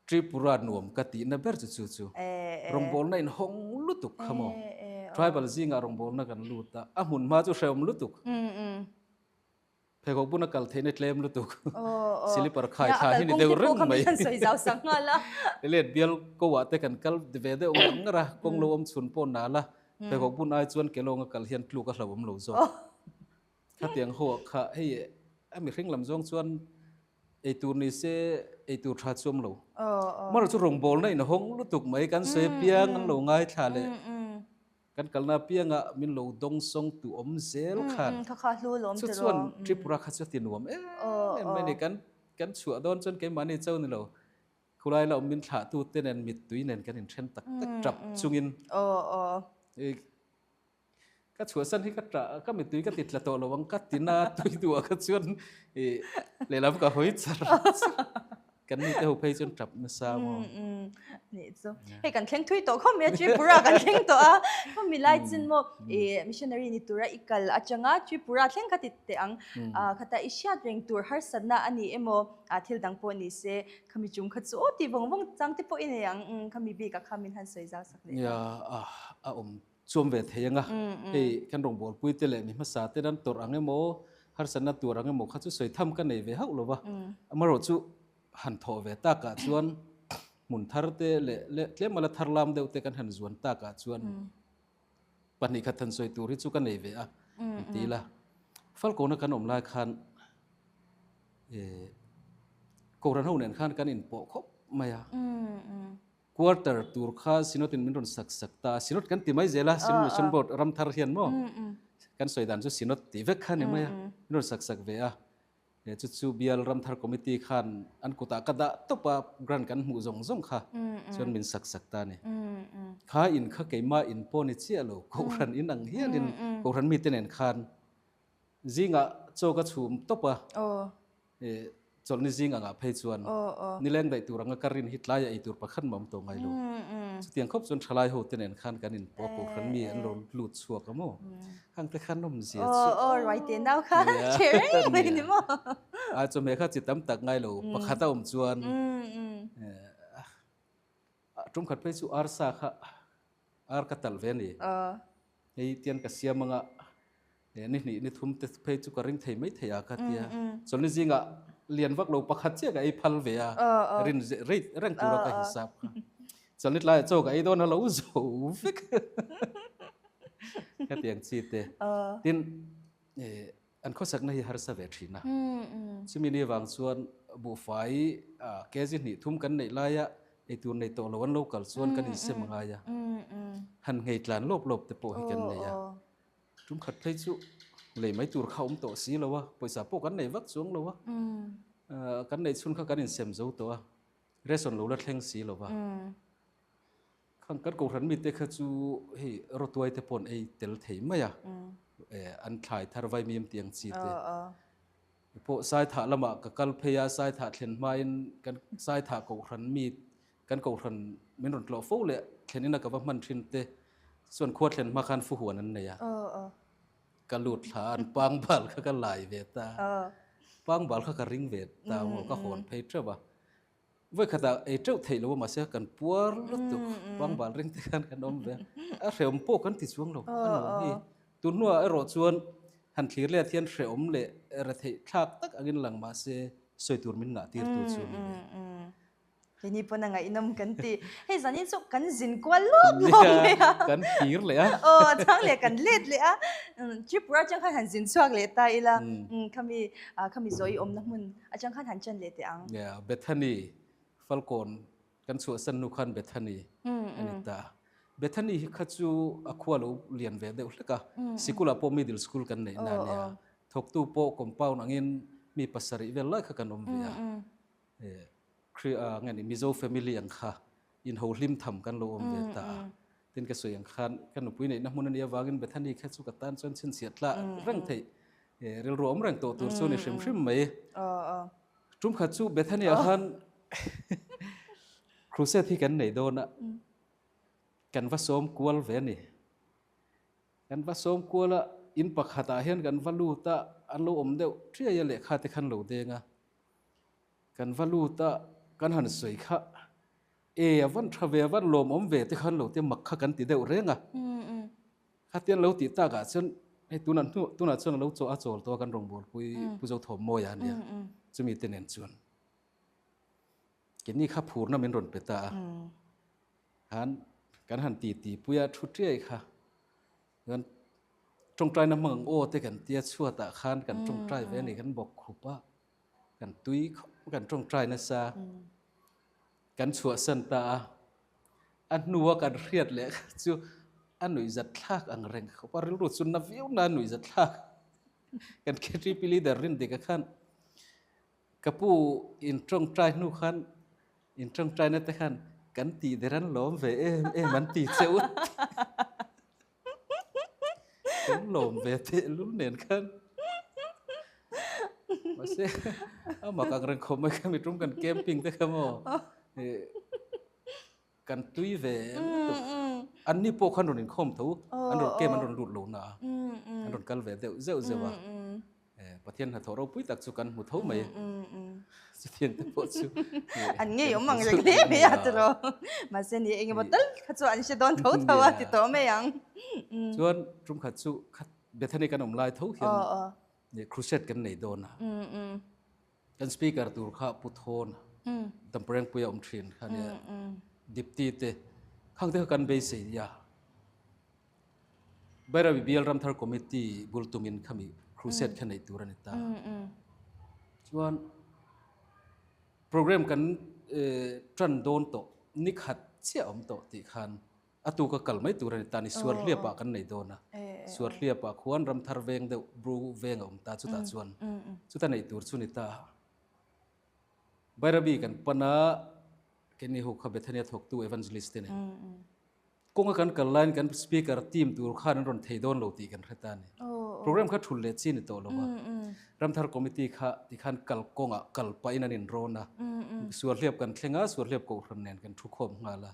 Tripura nuam ka tihna ber chu chu chu. Rawngbawlna in hawng lutuk kha maw? Tribal zingah rawngbawlna kan lut a, a hmun hma chu hrehawm lutuk. Pheikhawk buna kal theihna tlem lutuk. Silipar khai thla hi ni deuh reng mai. Let bial ko ah te kan kal ve deuh ngar ngar a, kawng lo awm chhun pawh nal a, pheikhawk bun ai chuan kelawng a kal hian tluk a hlauhawm lo zawk. Khatiang ho ah kha hei a mihring lam zawng chuan eitur ni se eitur tha chu awm lo. Amaherawhchu chu rawngbawlna in hawng lutuk mai kan sawi apiang an lo ngaithla leh kan kalna apiangah min lo dawng sawng tu awm zel khan chu chuan Tripura kha chu a ti nuam em em mai a ni. Kan chhuah dawn chuan keimahni cho ni lo Khulai la awm min thlah tu te nen mittui nen kan inthen tak tak tap chungin Ka chhuahsan hi ka tah ka mittui ka ti tla tawh lo ang ka ti na tui duh ah kha chuan ih lehlam ka hawi char char kan nute ho phei chuan tap nasa maw. Nih chu hei kan thleng thui tawh khawp mai a Tripura kan thleng tawh a khawmi lai chin maw ih missionary ni tura i kal atanga Tripura thleng kha ti teh ang khata i hriat reng tur harsatna a ni emaw thil dang pawh ni se khami chung kha chu aw tih vawng vawng chang te pawh i nei ang khami bik ah kha min han sawi zau sak leh ta. A awm Chuam ve thei anga hei kan rawngbawlpui te leh mi hmasa te nan tawrh ang emaw harsatna tur ang emaw kha chu sawi tham ka nei ve hauh lo va, amaherawh chu han thawh ve takah chuan hmun thar te leh leh tlem ala thar lam deuh te kan han zuan takah chuan pahnih khat han sawi tur hi chu ka nei ve a ti ila. Falkawna kan awm lai khan Kohhran ho nen khan kan inpawh khawp mai a. Quarter tur kha Synod in min rawn sak sak ta a, Synod kan ti mai zel a, Synod Mission Board ram thar hian maw kan sawi dan chu Synod tih vek kha ni mai a, min rawn sak sak ve a, chu chu bial ram thar committee khan an kutah ka dah tawp a, grant kan hmuh zawng zawng kha chuan min sak sak ta a ni. Kha in kha keimah in pawh ni chiah lo, Kohhran in ang hialin Kohhran mite nen khan Zingah chaw ka chhum tawp a, chawlhni zing angah phei chuan nileng daih tur anga ka rin hi tlaiah ei tur pakhat mah awm tawh ngai lo. Chutiang khawp chuan thalai ho te nen khan kan inpawh a, Kohhran mi an lo lut chhuak a maw? Khang te khan awmzia chu. Aw ruai te nau kha che reng mai ni maw? A chawhmeh kha chi tam tak ngai lo, pakhat a awm chuan tumkhat phei chu arsa kha ar ka talh ve a ni. Hei tian ka siam anga ni hnih ni thum te phei chu ka ring thei mai thei a ka tia. Chawlhni zingah lian vak lo pakhat chiah ka ei phal ve a, rin rate reng tura ka hisap kha. Chawlhni tlaiah chaw ka ei dawn a lo zo vek ka tiang chi te. Tin an khawsakna hi harsa ve thin a. Chumi ni vang chuan buhfai kg hnih thum kan neih laia eitur nei tawh lo an lo kal chuan kan insem a ngai a. Han nghei tlan lawp lawp te pawh hi kan nei a. Tum khat phei chu lei mai tur kha awm tawh si lo a, pawisa pawh kan nei vak chuang lo a. Kan neih chhun kha kan insem zo tawh a, ration lo la thleng si lo va. Khang kan Kohhran mite kha chu hei rawtuai te pawh an ei tel thei mai a, an thlai thar vaimim tih ang chi te. Pawh Saithah lamah ka kal phei a, Saithah thlen hmain kan Saithah Kohhran mi kan Kohhran min rawn tlawh fo leh thlen ina ka va hman thin te chuan khua thlen hma khan fuhuan an nei a. Ka lut thla a, an pangbal kha ka lai ve ta. Pangbal kha ka ring ve ta maw, ka hawn phei teuh a. Vawi khatah ei teuh theih lo a mahse kan puar lutuk pangbal ring te khan kan awm ve a, a hrehawm pawh kan ti chuang lo a nuam hi. Tun hnuah erawh chuan han thlir let hian hrehawm leh retheih thlak tak angin lang mahse sawi tur min ngah tir tu chu a ni ve. Keini pawn a ngaihnawm kan ti. Hei zanin chu kan zin kual lawk lawk mai a. Kan kir leh a. Aw chang leh kan let leh a. Tripura atang khan han zin chhuak leh ta ila khami khami zawi awmna hmun Atang khan han chen leh teh ang. Yeah, Bethany, Falkawn kan chhuahsan hnu khan Bethany a ni ta. Bethany hi kha chu a khua lo lian ve deuh hlek a, sikulah pawh middle school kan neih na ania. Thawktu pawh compound angin Mi pasarih vel lai kha kan awm ve a. Kri a nge ni Mizo family ang kha inho hlim tham kan lo awm ve ta a. Tin ka sawi ang khan ka nupui neihna hmun a nih avangin Bethany kha chu ka tan chuan chhinchhiah tla reng theih rilru awm reng tawh tur chu a ni hrim hrim mai. Tum khat chu Bethany ah khan crusade hi kan nei dawn a, kan va sawm kual ve a ni. Kan va sawm kual a, in pakhat ah hian kan va lut a, an lo awm deuh ṭiai a lehkha te khan lo deng a. Kan va lut a, kan han sawi kha, E, a van tha ve, a van lawmawm ve te khan lo te mak kha kan ti deuh reng a. Khatiang lo tih takah chuan hei tunah hnu tunah chuan a lo chaw a chawl tawh a kan rawngbawlpui Pu Zothawmmawia a nia, chumi te nen chuan keini kha phurna min rawn pe ta a. Khan kan han ti ti pui a thu tiai kha chuan tawngtaina hmang ang aw te kan tia chhuatah khan kan tawngtai ve a ni kan bawk khup a kan tui khawp kan tawngtai nasa kan chhuahsan ta a a hnua kan hriat leh kha chu a nuihzat thlak ang reng khawp a rilru chu na viau na nuihzat thlak kan KTP leader Rindika khan Ka pu in tawngtai hnu khan in tawngtaina te khan kan tih der an lawm ve em em an ti che u. Kan lawm ve teh lul nen khan. Mahse a mak ang reng khawp mai kha mi tum kan camping te kha maw. Kan tui ve lutuk. An ni pawh khan rawn inkhawm tho, an rawn camp an rawn lut lo na a, an rawn kal ve deuh zeuh zeuh a. Pathian hnathawh ropui tak chu kan hmu tho mai. Chutiang te pawh chu. An ngei awm ang reng hle mai a tiraw. Mahse ni eng emaw tal kha chu an hre dawn tho tho a ti tawh mai ang. Chuan tum khat chu khat Bethany kan awm lai tho hian crusade kan nei dawn a. Kan speaker tur kha Pu Thawn Damparengpui a awm thin kha nia Dipti te khang te kha kan beisei nia. Bairabi Bial Ramthar Committee bul tumin khami crusade kha nei tur a ni ta. Chuan program kan tan dawn tawh ni khat chiah awm tawh tih khan A tu ka kal mai tur a ni ta ni Suarhliapah kan nei dawn a. Suarhliapah khuan Ramthar veng deuh Bru veng a awm ta chutah chuan chuta neih tur chu ni ta. Bairabi kan pan a keini ho kha Bethania thawktu Evangelist te nen kawnga kan kal laiin kan speaker team tur khan an rawn thei dawn lo tih kan hre ta a ni. Program kha thul leh chi ni tawh lo va. Ramthar committee kha tikhan kal kawngah kal pahin an inrawn a. Suarhliap kan thleng a, Suarhliap kohhran nen kan thu khawm nghal a.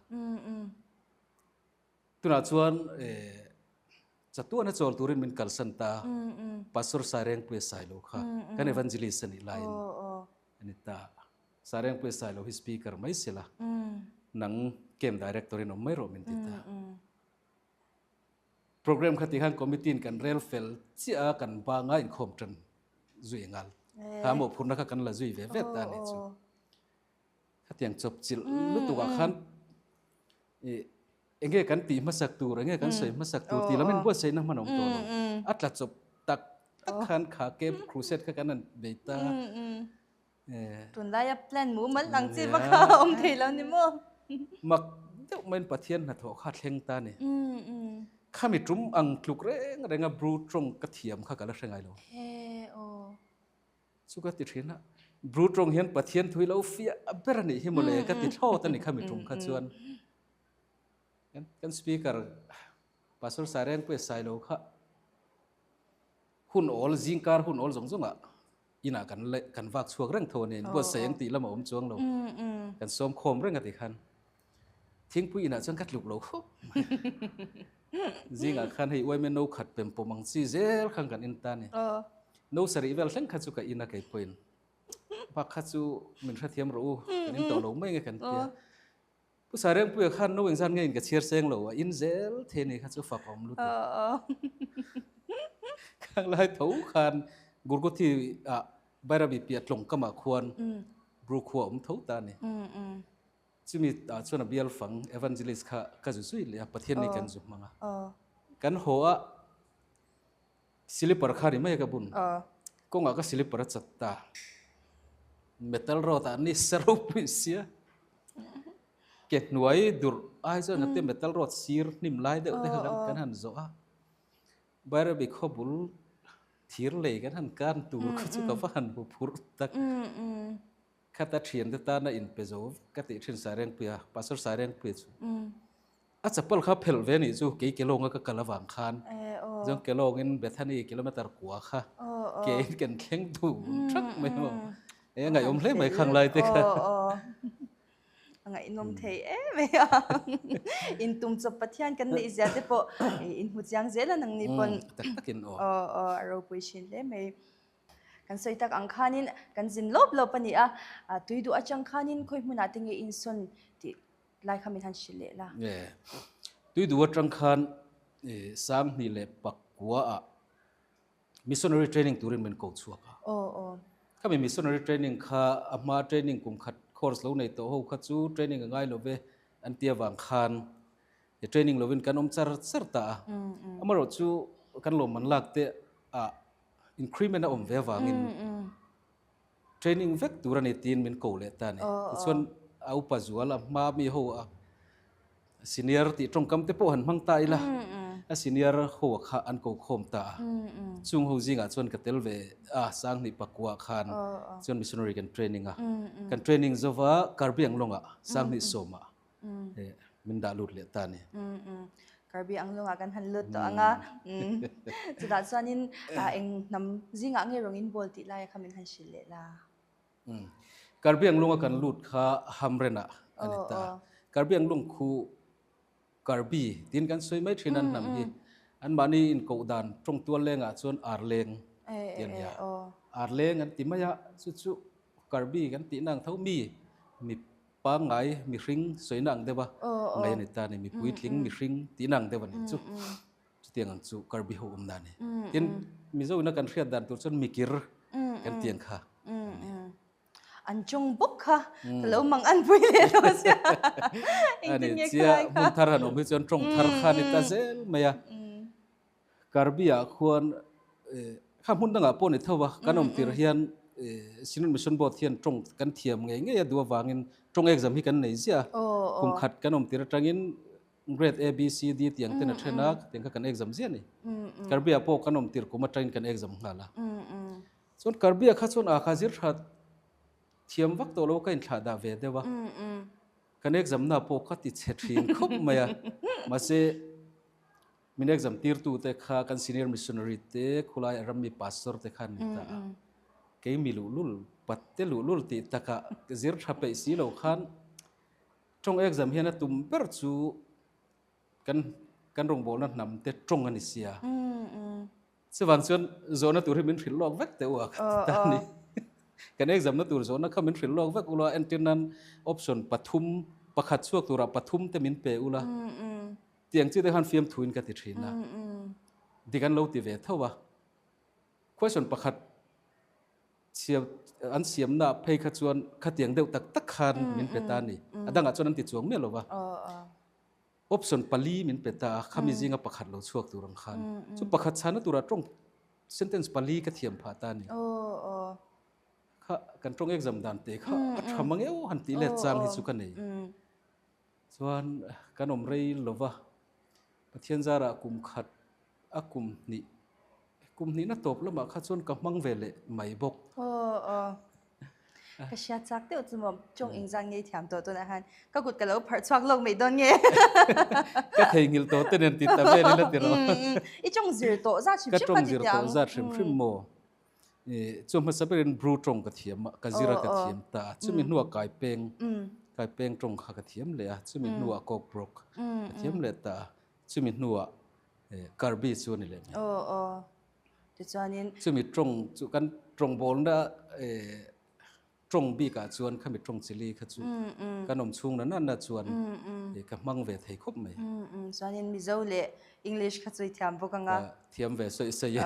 Tunah chuan chatuana chawl turin min kalsan ta a, Pastor Sairengpuia Sailo kha kan evangelist a nih laiin a ni ta. Sairengpuia Sailo hi speaker mai sela, nang camp director in awm mai rawh min ti ta. Program kha tikhan committee in kan rel fel chiah a, kan banga inkhawm tan zui nghal. Kha mawhphurhna kha kan la zui ve vet ta a nih chu. Khatiang chawp chilh lutuk ah khan ih enge kan tih hmasak tur enge kan sawi hmasak tur tih lam in buatsaihna hman a awm tawh lo. A tla chawp tak tak khan kha camp crusade kha kan han bei ta. Tunlaia plan mumal ang chi vak kha a awm thei lo ni maw? Mak deuh maiin Pathian hnathawh kha a thleng ta a ni. Khami tum ang tluk reng renga Bru tawng ka thiam kha ka la hre ngai lo. Chu ka ti thin a, Bru tawng hian Pathian thui lo fiah ber a nih hi mawle ka ti thlawt a ni khami tum kha chuan. Kan speaker Pastor Sairengpuia Sailo kha hun awl zingkar hun awl zawng zawngah inah kan leh kan vak chhuak reng tho a ni. Buatsaih ang tih lam a awm chuang lo. Kan sawm khawm reng a ti khan thingpui inah chuan ka tluk lo khawp mai. Zingah khan hei uaime no khat pem pawm ang chi zel khan kan in ta a ni. No sarih vel thleng kha chu ka in a kei pawhin bak kha chu min hrethiam rawh u kan in tawh lo mai nge kan tia. Pu Sairengpuia khan no engzat nge in ka chhiar seng lo a in zel thei ni kha chu fak awm lutuk. Khang lai tho khan Gurguthi ah Bairabi piah tlawng kamah khuan Bru khua awm tho ta a ni. Chumi ah chuan a bial fang Evangelist kha ka zu zui leh a Pathian ni kan zu hmang a. Kan haw a Silipar kha ri mai a ka bun. Kawngah ka silipar a chat ta. Metal rod ah ni sa ropui sia. Ke hnuai durh ai chuan ate metal rod sir hnim lai deuh te kha kan han zawh a. Bairabi khawbul. Thir lei kan han kan tur kha chu ka va han hmu phurh tak. Khata thiante tana inpe zo vek ka tih thin Sairengpuia, Pastor Sairengpuia chu. A chapal kha phelh ve nih chu kei Kelonga ka kal avang khan chuan Kelongin Bethany kilometer kua kha keiin kan thleng dun thak mai maw. E a ngaihawm hle mai khang lai te kha. A ngaihnawm thei em em a. Intum chawp Pathian kan neih zia te pawh inhmu chiang zel a nangni pawn. Tak takin aw. Aw aw a ropui thin hle mai. Kan sawi tak ang khanin kan zin lawp lawp a ni a, tui duh atang khanin khawi hmunah te nge insawn tih lai kha min han hrilh leh la. Tui duh atang khan Sanghnih leh Pakua ah missionary training turin min ko chhuak a. Khami missionary training kha a hma training kum khat course lo nei tawh ho kha chu training a ngai lo ve an ti avang khan training lovin kan awm char char ta a. Amaherawhchu kan lawmman lak te ah Increment a awm ve avangin training vek tur a ni tiin min ko leh ta a ni. Tichuan a upa zual a hma mi ho a senior tih tawngkam te pawh han hmang ta ila a senior ho a kha an ko khawm ta a. Chung ho zingah chuan ka tel ve a Sanghnih Pakua khan chuan missionary kan training a. Kan training zova Karbi Anglongah Sanghnih Sawmah min dah lut leh ta a ni. Karbi Anglongah kan han lut tawh ang a. Chutah chuanin eng hnam zingah nge rawng in bawl tih laia kha min han hrilh leh la. Karbi Anglonga kan lut kha Hamrenah a ni ta. Karbi Anglong khu Karbi tiin kan sawi mai thin an hnam hi. Anmahni inkoh dan tawng tual lengah chuan Arleng tih a ni a. Arleng an ti mai a, chu chu Karbi kan tihna ang tho mi mi Pangngai mihring sawina ang deuh a, ngai a ni ta a ni, mi puitling mihring tihna ang deuh a ni chu. Chutiang ang chu Karbi ho awmna a ni. Tin, Mizo ina kan hriat dan tur chuan mikir kan ti ang kha a ni. An chawng bawk kha ka lo mang an pui leh lo sia. Engtin nge kha lai kha? Hmun thar han awm hi chuan tawng thar kha a ni ta zel mai a. Karbi ah khuan kha hmun dangah pawh ni tho a, kan awm tir hian Synod Mission Board hian tawng kan thiam ngei ngei a duh avangin tawng exam hi kan nei ziah a, kum khat kan awm tir atangin grade A, B, C, D tiang ten a then a, tiang kha kan exam ziah a ni. Karbi ah pawh kan awm tir kum atangin kan exam nghal a. Chuan Karbi ah kha chuan a kha zir tha thiam vak tawh lo ka inthlah dah ve deuh a, kan exam na pawh ka ti chhe thin khawp mai a, mahse Min exam tirtute kha kan senior missionary te khulai a rammi pastor te khan ni ta a. Kei mi luhlul, patte luhlul tih takah zir tha peih si lo khan tawng exam hian a tum ber chu kan kan rawngbawlna hnam te tawng a ni sia. Chuvang chuan zawhna tur hi min hrilh lawk vek teh u a ka ti ta a ni. Kan exam na tur zawhna kha min hrilh lawk vek ula entir nan option pathum pakhat chhuak turah pathum te min pe ula. Tiang chi te khan fiamthuin ka ti thin a, dik an lo ti ve tho a. Question pakhat chhiar an siamna phei kha chuan khatiang deuh tak tak khan min pe ta a ni. A dangah chuan an ti chuang miah lo va. Option pali min pe ta a, khami zinga pakhat lo chhuak tur ang khan. Chu pakhat chhana turah tawng sentence pali ka thiam phah ta a ni. Kha kan tawng exam dan te kha a tha mang eu han tih let chang hi chu ka nei. Chuan kan awm rei lo va, Pathian zarah kum khat a kum hnih, kum hnihna tawp lamah kha chuan ka hmang ve leh mai bawk. Aw aw. Ka hria chak deuh chu maw, tawng engzan ngei thiam tawh tunah khan ka kut ka lo pharh chhuak lawk mai dawn nge. Ka theihnghilh tawh te nen ti ta vel ila ti rawh. I tawng zir tawh zat hrim hrim kha ti tiang. Ka tawng zir tawh zat hrim hrim maw. Chu hmasa berin Bru tawng ka thiam a, ka zir a ka thiam ta a. Chumi hnuah Kaipeng, Kaipeng tawng kha ka thiam leh a, chumi hnuah Kokbrok ka thiam leh ta a, chumi hnuah Karbi chu a ni leh mai. Tichuanin. Chumi tawng chu kan tawng bawlna Tawng bikah chuan khami tawng chili kha chu kan awm chhung na na chuan ka hmang ve thei khawp mai. Chuanin Mizo leh English kha chu i thiam bawk ang a. Thiam ve sawi sawi e.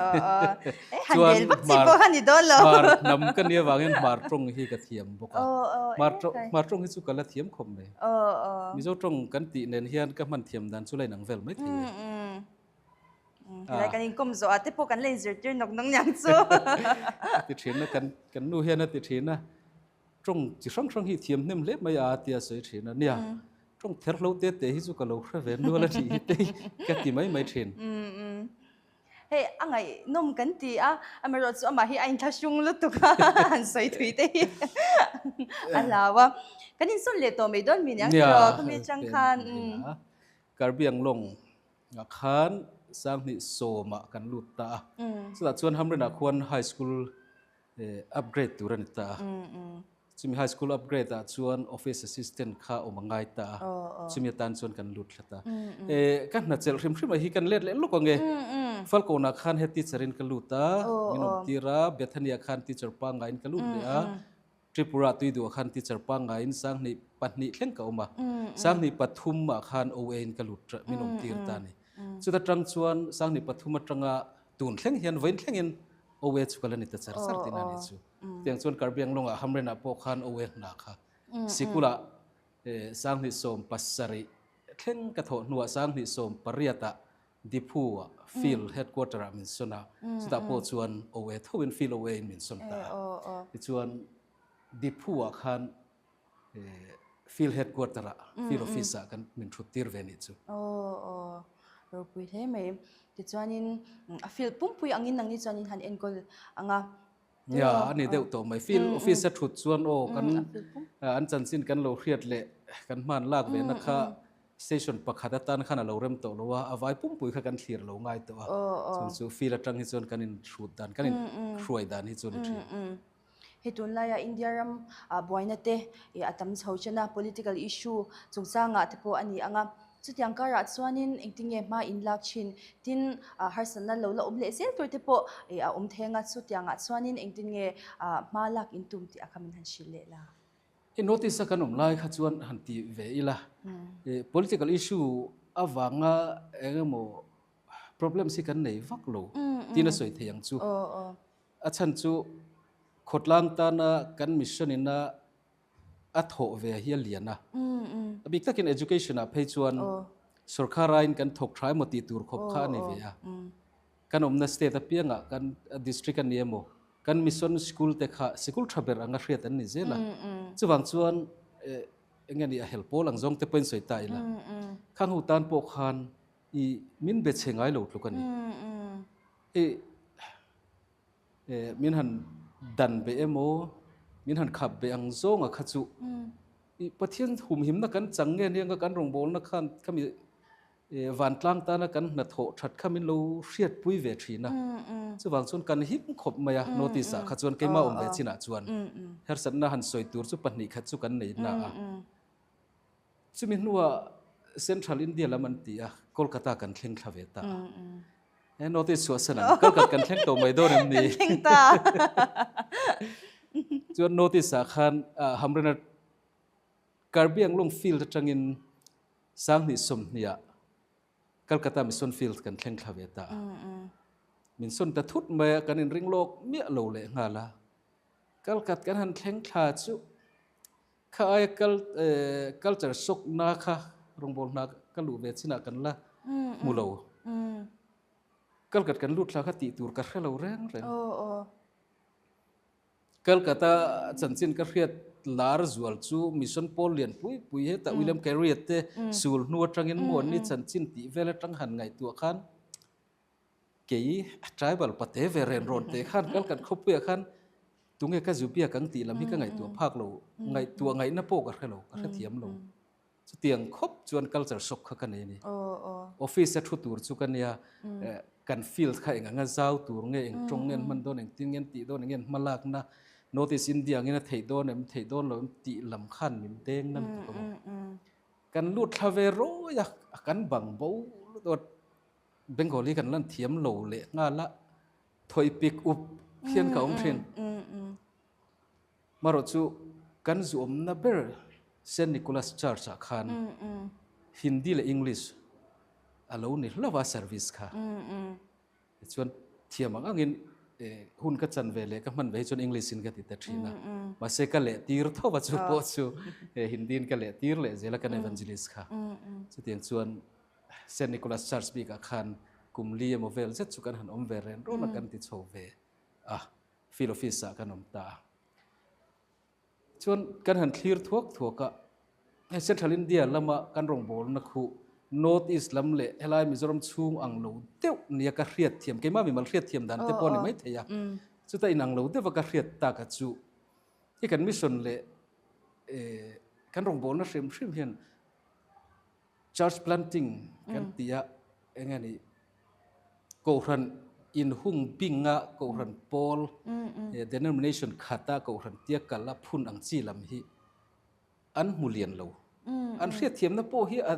Chuan hmar hmar hnam ka nia vangin hmar tawng hi ka thiam bawk a. Hmar tawng hi chu ka la thiam khawp mai. Mizo tawng kan tih nen hian ka hman thiam dan chu la inang vel mai thei e. Helai kan inkawm zawh ah te pawh kan la inzirtir nawk nawk niang chu. A ti thin a, kan kan nu hian a ti thin a, tawng chi hrang hrang hi thiam hnem hle mai a tia sawi thin a, nia tawng ther hlo te te hi chu ka lo hre ve nual a nih hi te hi ka ti mai mai thin. Hei a ngaihnawm kan ti a, amaherawhchu amah hi a inthlahrung lutuk a, han sawi thui te hi a hlau a. Kan insawn leh tawh mai dawn mi niang tiraw khami atang khan. Karbi Anglong ah khan Sanghnih sawmah kan lut ta a, chutah chuan Hamrenah khuan High School upgrade tur a ni ta a. Chumi high school upgrade ah chuan office assistant kha awm a ngai ta a, chumi atan chuan kan lut thla ta. Ka hna chelh hrim hrim ah hi kan let leh lawk ang e. Falkawnah khan he teacher in ka lut a, min awm tir a, Bethany ah khan teacher pangaiin ka lut leh a, Tripura Tuiduh ah khan teacher pangaiin sanghnih pahnih thleng ka awm a, sanghnih pathum ah khan OA in ka lut min awm tir ta a ni. Chuta tang chuan sanghnih pathum atanga tun thleng hian vawiin thlengin OA chu ka la ni ta char char tihna a nih chu. Tiang chuan Karbiang lawngah Hamrenah pawh khan OA hna kha sikulah sanghnih sawm pasarih thleng ka thawh hnuah sanghnih sawm pariatah Diphu-ah field headquarter-ah min sawn a, chutah pawh chuan OA thoin field OA-in min sawn ta a. Tichuan Diphu-ah khan field headquarter-ah field office-ah kan min thut tir ve nih chu. Aw aw ropui hle mai. Tichuanin a field pumpui angin nangni chuanin han enkawl ang a. Nia a ni deuh tawh mai. Field office a thut chuan aw kan an chanchin kan lo hriat leh kan hman lak ve na kha station pakhat atan khan a lo rem tawh lo a, a vai pumpui kha kan thlir lo ngai tawh a. Chung chu field atang hi chuan kan in hrut dan kan in hruai dan hi chu a ni thin. Hei tunlaia India ram buaina te a tam chho chen a, political issue chungchangah te pawh a ni ang a. Chutiang karah chuanin engtinge hma in lak thin? Tin, harsatna lo la awm leh zel tur te pawh a awm theng a, chutiangah chuanin engtinge hma lak in tum tih a kha min han hrilh leh la. I notice a kan awm lai kha chuan han ti ve ila, political issue avanga eng emaw problems hi kan nei vak lo tiin a sawi thei ang chu. A chhan chu khawtlang tana kan mission ina a thawh ve hi a lian a. A bik takin education ah phei chuan sorkar aiin kan thawk tha emaw tih tur khawp kha a ni ve a. Kan awmna state apiangah kan district a ni emaw kan mission school te kha sikul tha ber anga hriat an ni zel a. Chuvang chuan eng nge ni a helh pawl ang zawng te pawhin sawi ta ila. Khang ho tan pawh khan i min be chhe ngai lo tluk a ni. I Min han dan be emaw, min han khap be ang zawnga kha chu i Pathian humhimna kan chang nge nia nga kan rawngbawlna khan khami vantlang tana kan hnathawh that kha min lo hriatpui ve thin a. Chuvang chuan kan him khawp mai a notice ah kha chuan keimah awm ve chinah chuan harsatna han sawi tur chu pahnih khat chu kan nei na a. Chumi hnuah Central India lam an ti a, Kolkata kan thleng thla ve ta a. He notice chhuah san ang, Kolkata kan thleng tawh mai dawn em ni? Kan thleng ta. Chuan notice ah khan Hamrena Karbi Anglong field atangin Sanghnih sawmhnih ah Kolkata Mission Field kan thleng thla ve ta a. Min sawn ta thut mai a, kan inring lawk miah lo leh nghal a. Kolkata kan han thleng thla chu Kha aia culture shock na kha rawngbâwl hna ka luh ve chinah kan la hmu lo. Kalkat kan lut thla kha tih tur ka hre lo reng reng. Kalkata chanchin ka hriat lar zual chu Mission Pawl lian pui pui hetah William Carey te sul hnu atangin maw an ni chanchin tih vel atang han ngaihtuah khan Kei tribal pate ve ren rawn te khan kal kan khawpuiah khan tunge ka zu biak ang tih lam hi ka ngaihtuah phak lo, ngaihtuah ngaihna pawh ka hre lo, ka hrethiam lo. Chutiang khawp chuan culture shock kha ka nei a ni. Office a thu tur chu ka nia, kan field kha eng anga zau tur nge, eng tawng nge an hman dawn, engtin nge an tih dawn, eng nge an hma lakna, North East India angin a theih dawn em, theih dawn lo em tih lam khan min deng na lutuk a maw. Kan lut thla ve rawi a, kan bang bo lutuk a. Bengali kan lan thiam lo leh nghal a, thawi pik up hian ka awm thin. Marawh chu kan zuawmna ber Saint Nicholas Church ah khan Hindi leh English a lo ni hlauh a service kha. Tichuan thiam ang angin hun ka chan ve leh ka hman ve hi chuan English in ka ti ta thin a. Mahse ka leh tir tho a chu pawh chu Hindi in ka leh tir leh zel a kan evangelist kha. Chutiang chuan Saint Nicholas Church bikah khan kum li emaw vel zet chu kan han awm ve ren rawn a, kan ti chho ve a, field office ah kan awm ta a. Chuan kan han thlir thuak thuak a, hei Central India lama kan rawngbawlna khu North East lam leh helai Mizoram chhung ang lo deuh nia ka hriat thiam, keimah mimal hriat thiam dan te pawh a ni maithei a, chuta inang lo deuha ka hriat taka chu hi kan mission leh kan rawngbawlna hrim hrim hian Church planting kan tih a eng nge ni Kohhran inhung binga Kohhran pawl denomination khata Kohhran tia kal a phun ang chi lam hi an hmu lian lo. An hriatthiamna pawh hi a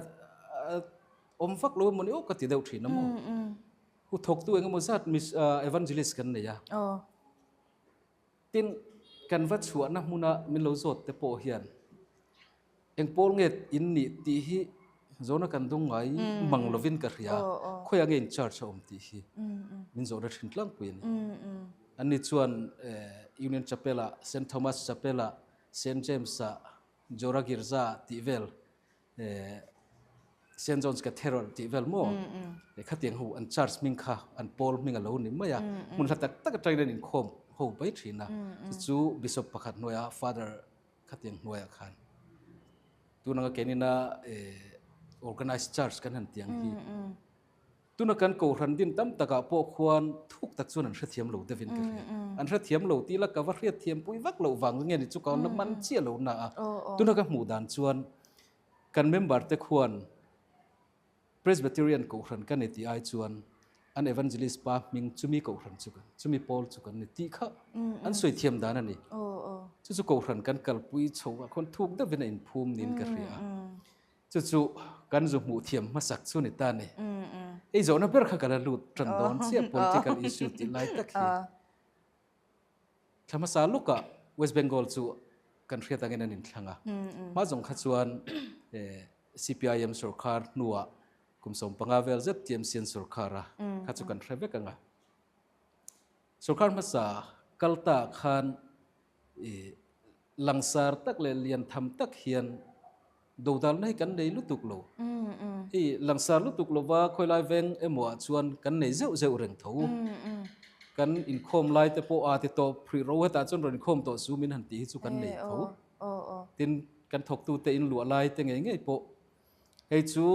awm vak lo emaw ni aw ka ti deuh thin a maw. Hu thawktu eng emaw zat evangelist kan nei a. Tin, kan va chhuahna hmuna min lo zawt te pawh hian eng pawl nge in nih tih hi zawhna kan dawng ngai mang lovin ka hria. Khawiah nge in church a awm tih hi min zawhna thin tlangpui a ni. Anni chuan Union Chapel-ah, Saint Thomas Chapel-ah, Saint James-ah, Jora Girja-ah tih vel Saint John's Cathedral tih vel maw khatiang ho an church hming kha an pawl hming a lo ni mai a hmun hla tak tak atangin an inkhawm ho mai thin a chu chu bishop pakhat hnuaia father khatiang hnuaiah khan tunanga kenina organized church kan han tiang hi Tuna kan kohhran din tam takah pawh khuan thuk tak chuan an hrethiam lo deuhin ka hria. An hrethiam lo tih la ka va hriatthiam pui vak loh vang nge ni chu ka la man chiah lo na a. Tuna ka hmuh dan chuan kan member te khuan Presbyterian kohhran ka ni tih ai chuan an evangelist pa hming chumi kohhran chu kan chumi pawl chu kan ni tih kha an sawi thiam dan a ni. Chu chu kohhran kan kalpui chho ah khuan thuk deuhin a inphum niin ka hria a. Chu chu kan zu hmuh thiam hmasak chu ni ta ni. Ei zawhna ber kha ka la lut tan dawn chiah political issue tih lai tak hi. Thla hmasa lukah West Bengal chu kan hriat angin an inthlang a. Hma zawng kha chuan CPIM sorkar hnuah kum 15 vel zet TMC an sorkar a, kha chu kan hre vek ang a. Sorkar hmasa kal ta khan Langsar tak leh lian tham tak hian dodalna hi kan nei lutuk lo. Hei langsar lutuk lova khawilai veng emaw ah chuan kan nei zeuh zeuh reng tho. Kan inkhawm lai te pawh a ti tawh phrih ro hetah chuan rawn inkhawm tawh su min han tih hi chu kan nei tho. Tin kan thawktute inluah lai te ngei ngei pawh hei chu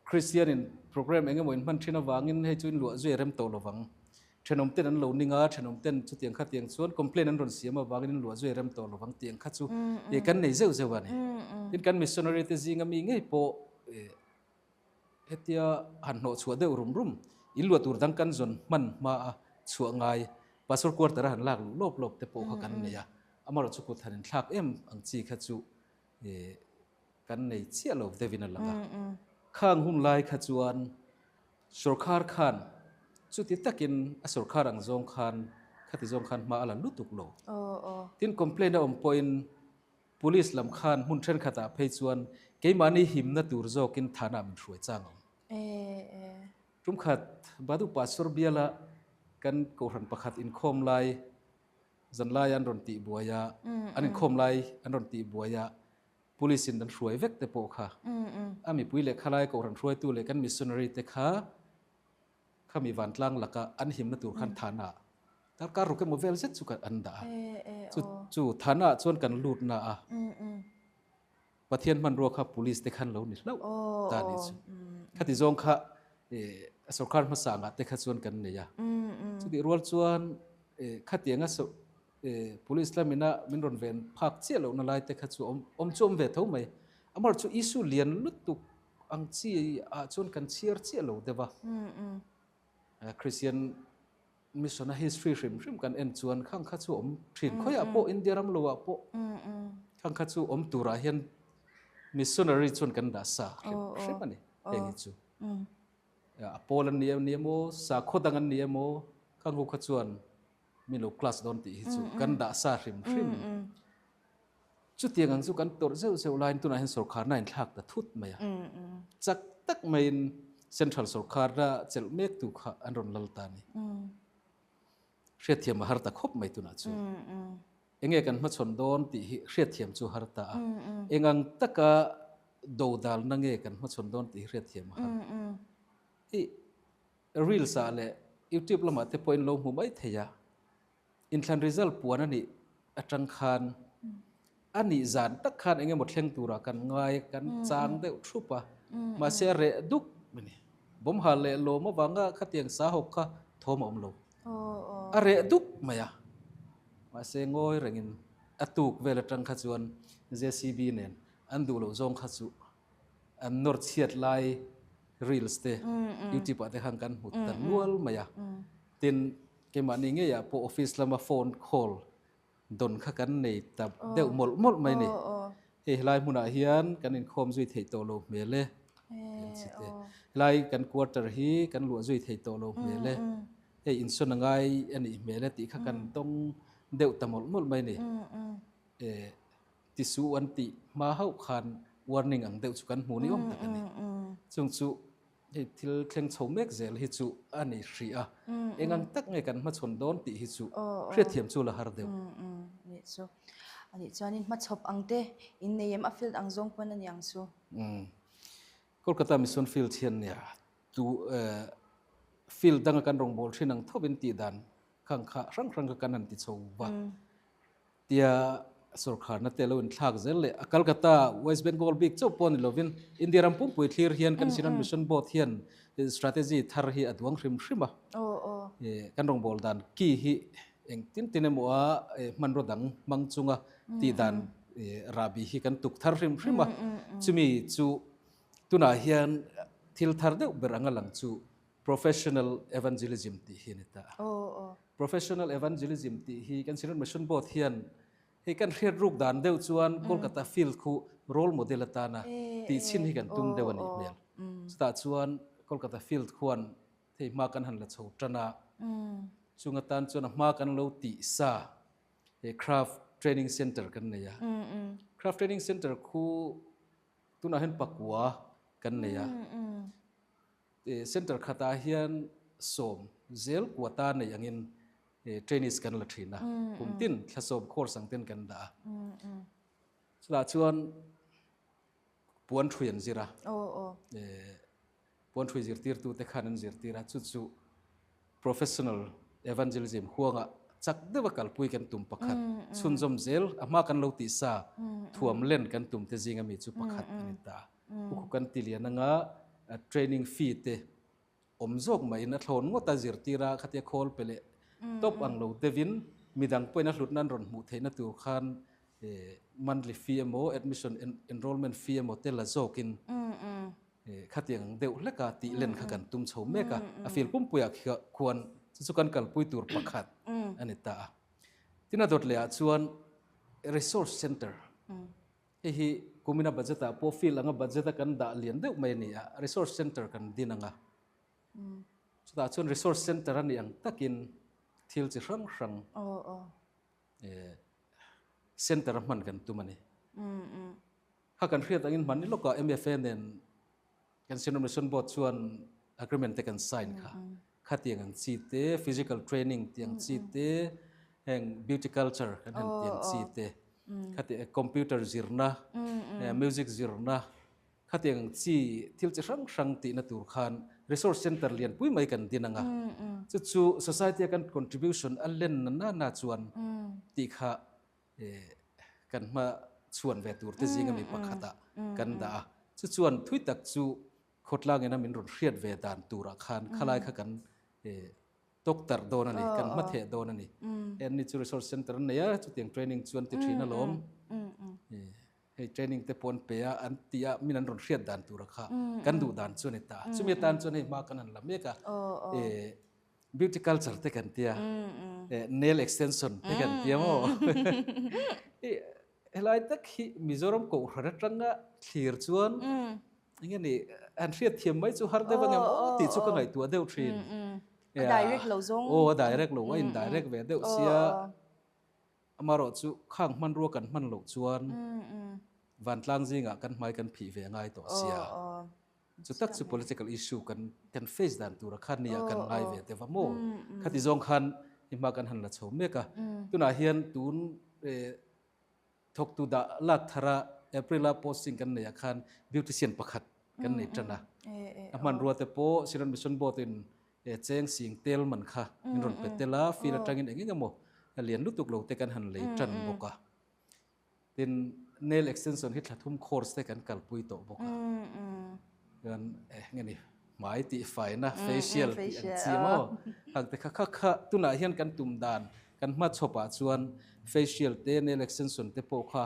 Kristianin program eng emaw in hman thin avangin hei chu in luah zui a rem tawh lovang. Thenawm ten an lo ning a, thenawm ten chutiang khatiang chuan complaint an rawn siam avangin in luah zui a rem tawh lovang tih ang kha chu ih kan nei zeuh zeuh a ni. Tin kan missionary te zinga mi ngei pawh ih hetia han hnawh chhuah deuh rum rum, in luah tur dang kan zawn hman hma a chhuah ngai pastor quarter a han lak luh lawp lawp te pawh kha kan nei a, amaherawhchu chu kut han inthlak em ang chi kha chu ih Kan nei chiah lo deuhin a lang a. Khang hun lai kha chuan sorkar khan chuti takin a sorkar ang zawng khan khati zawng khan hma a la lutuk lo. Tin complaint a awm pawhin police lam khan hmun thenkhatah phei chuan keimahni himna tur zawkin thana min hruai chang a awm. Tumkhat Badu Pastor biala kan kohhran pakhat inkhawm lai zanlai an rawn tih buai a, an inkhawm lai an rawn tih buai a, Police in an hruai vek te pawh kha a mipui leh khalai kohhran hruaitu leh kan missionary te kha khami vantlang laka an himna tur khan thana darkar ruk emaw vel zet chu an dah a chu chu thana ah chuan kan lut na a Pathian hmanrua kha police te khan lo ni hlauh ta ni chu khati zawng kha sorkar hmasa angah te kha chuan kan nei a chutih rual chuan khatianga Police lamina min rawn ven phak chiah lohna lai te kha chu awm chu awm ve tho mai. Amaherawhchu chu issue lian lutuk ang chi ah chuan kan chhiar chiah lo deuh a. Christian mission a history hrim hrim kan en chuan khang kha chu awm thin. Khawiah pawh India ram lo ah pawh khang kha chu awm turah hian missionary chuan kan dah sa hrim hrim a ni heng hi chu. A pawl an ni emaw, sakhaw dang an ni emaw khang ho kha chuan Mi lo class dawn tih hi chu kan dah sa hrim hrim. Chutiang ang chu kan tawrh zeuh zeuh laiin tunah hian sorkarna a inthlak ta thut mai a. Chak tak maiin central sorkarna chelh mek tu kha an rawn lal ta a ni. Hriatthiam a har ta khawp mai tunah chuan. Enge kan hmachhawn dawn tih hi hriatthiam chu har ta a. Engang taka dodalna nge kan hmachhawn dawn tih hi hriatthiam a har. I Reels ah leh YouTube lamah te pawhin lo hmu mai thei a, inthlan result puan a nih atang khan a nih zan tak khan eng emaw thleng turah kan ngai, kan chang deuh thup a. Mahse a reh duk a ni. Bomb hal leh lawm avanga khatiang sa hawk kha thawm a awm lo. A reh duk mai a. Mahse ngawi rengin a tuk vel atang kha chuan JCB nen an duh loh zawng kha chu an nawr chhiat lai reels te YouTube ah te khan kan hmu ta nual mai a. Tin, keimahni ngeiah pawh office lama phone call dawn kha kan nei ta deuh mawlh mawlh mai ni. Hei helai hmunah hian kan inkhawm zui theih tawh lo hmel e tih an chhit e. Helai kan quarter hi kan luah zui theih tawh lo hmel e. Hei insawn a ngai a nih hmel e tih kha kan tawng deuh ta mawlh mawlh mai ni. Tisu an tih hma hauh khan warning ang deuh chu kan hmu ni awm tak a ni. Chung chu Hei thil thleng chho mek zel hi chu a ni hrih a, eng ang tak nge kan hmachhawn dawn tih hi chu hriatthiam chu la har deuh. Anih chu. Anih chuanin hmachhawp ang te in nei em a field ang zawng pawn a ni ang chu. Kolkata Mission Field hian nia tu field danga kan rawngbâwl ṭhin ang thovin tih dan khang kha hrang hrang kha kan han ti chho va. Tia sorkharna te lo inthlak zel leh a Calcutta, West Bengal bik chauh pawh ni lovin India ram pumpui thlir hian kan Synod Mission Board hian strategy thar hi a duang hrim hrim a. Kan rawngbâwl dan ki hi eng tin tin emaw a hmanraw dang hmang chunga tih dan rahbi hi kan tuk thar hrim hrim a. Chumi chu tunah hian thil thar deuh ber anga lang chu Professional Evangelism tih hi a ni ta a. Professional Evangelism tih hi kan Synod Mission Board hian hei kan hriat ruk dan deuh chuan Kolkata field khu role model atana tih chhin hi kan tum deuh a nih hmel. Chutah chuan Kolkata field khuan hei hma kan han la chho tan a, chung atan chuan a hma kan lo tih sa he craft training center kan nei a. Craft training center khu tunah hian pakua kan nei a. Centre khatah hian sawm zel quota nei angin trainees kan la thin a, kum tin thla sawm course ang ten kan dah a. Chutah chuan puan thui an zir a, puan thui zirtirtute khan an zirtir a, chu chu professional evangelism huangah chak deuha kalpui kan tum pakhat, chhunzawm zel a hma kan lo tih sa thuam len kan tum te zinga mi chu pakhat a ni ta. Ukhu kan ti lian anga training fee te awm zawk maiin a thlawn ngawt a zirtir a, khatia khawl pe leh tawp ang lo deuhin midang pawhin a hlutna an rawn hmuh theihna tur khan monthly fee emaw admission enrollment fee emaw te la zawkin khatiang ang deuh hleka tih len kha kan tum chho mek a, a feel pumpuiah khuan chu chu kan kalpui tur pakhat a ni ta a. Tin a dawt lehah chuan resource centre Hei hi kumina budget ah pawh field anga budget a kan dah lian deuh mai a ni a, resource centre kan din ang a. Chutah chuan resource centre a nih ang takin thil chi hrang hrang centre a hman kan tum a ni. Kha kan hriat angin hmanni lawkah MFA nen Kan Synod Mission Board chuan agreement te kan sign kha. Khatiang ang chi te, physical training tiang chi te, heng beauty culture kan han tiang chi te, khati computer zirna, music zirna, khatiang ang chi thil chi hrang hrang tihna tur khan resource center lian pui mai kan din ang a. Chu chu society a kan contribution a len na na chuan tih kha kan hma chhuan ve tur te zinga mi pakhatah kan dah a, chu chuan thui tak chu khawtlang ina min rawn hriat ve dan turah khan khalai kha kan tawk tarh dawn a ni, kan hma theh dawn a ni. Anni chu resource center an nei a, chutiang training chu an ti thin alawm. Hei training te pawh an pe a, an ti a, min an rawn hriat dan tura kha kan duh dan chu a ni ta. Chumi atan chuan hei hma kan han la mek a, beauty culture te kan tia, nail extension te kan tia maw? Helai tak hi Mizoram Kohhran atanga thlir chuan eng nge ni han hriat thiam mai chu har deuh angem aw tih chu ka ngaihtuah deuh thin. A direct lo zawng. Aw a direct lo, a indirect ve deuh sia. Amaherawh chu khang hmanrua kan hman loh chuan vantlang zingah kan hmai kan phih ve ngai tawh sia. Chu tak chu political issue kan kan face dan tura khan nia kan ngai ve deuh a maw? Khati zawng khan i hma kan han la chho mek a. Tunah hian tun thawktu dah lak thara April-a posting kan neihah khan beautician pakhat kan nei tan a. A hmanrua te pawh Synod Mission Board-in cheng sing tel man kha min rawn pe tel a, field atangin eng eng emaw lian lutuk lo te kan han lei tan bawk a. Tin, nail extension hi thla thum course te kan kalpui tawh bawk a. Chuan eng nge ni hmai tih faina facial tih ang chi maw hang te kha kha kha tunah hian kan tum dan kan hma chhawpah chuan facial te nail extension te pawh kha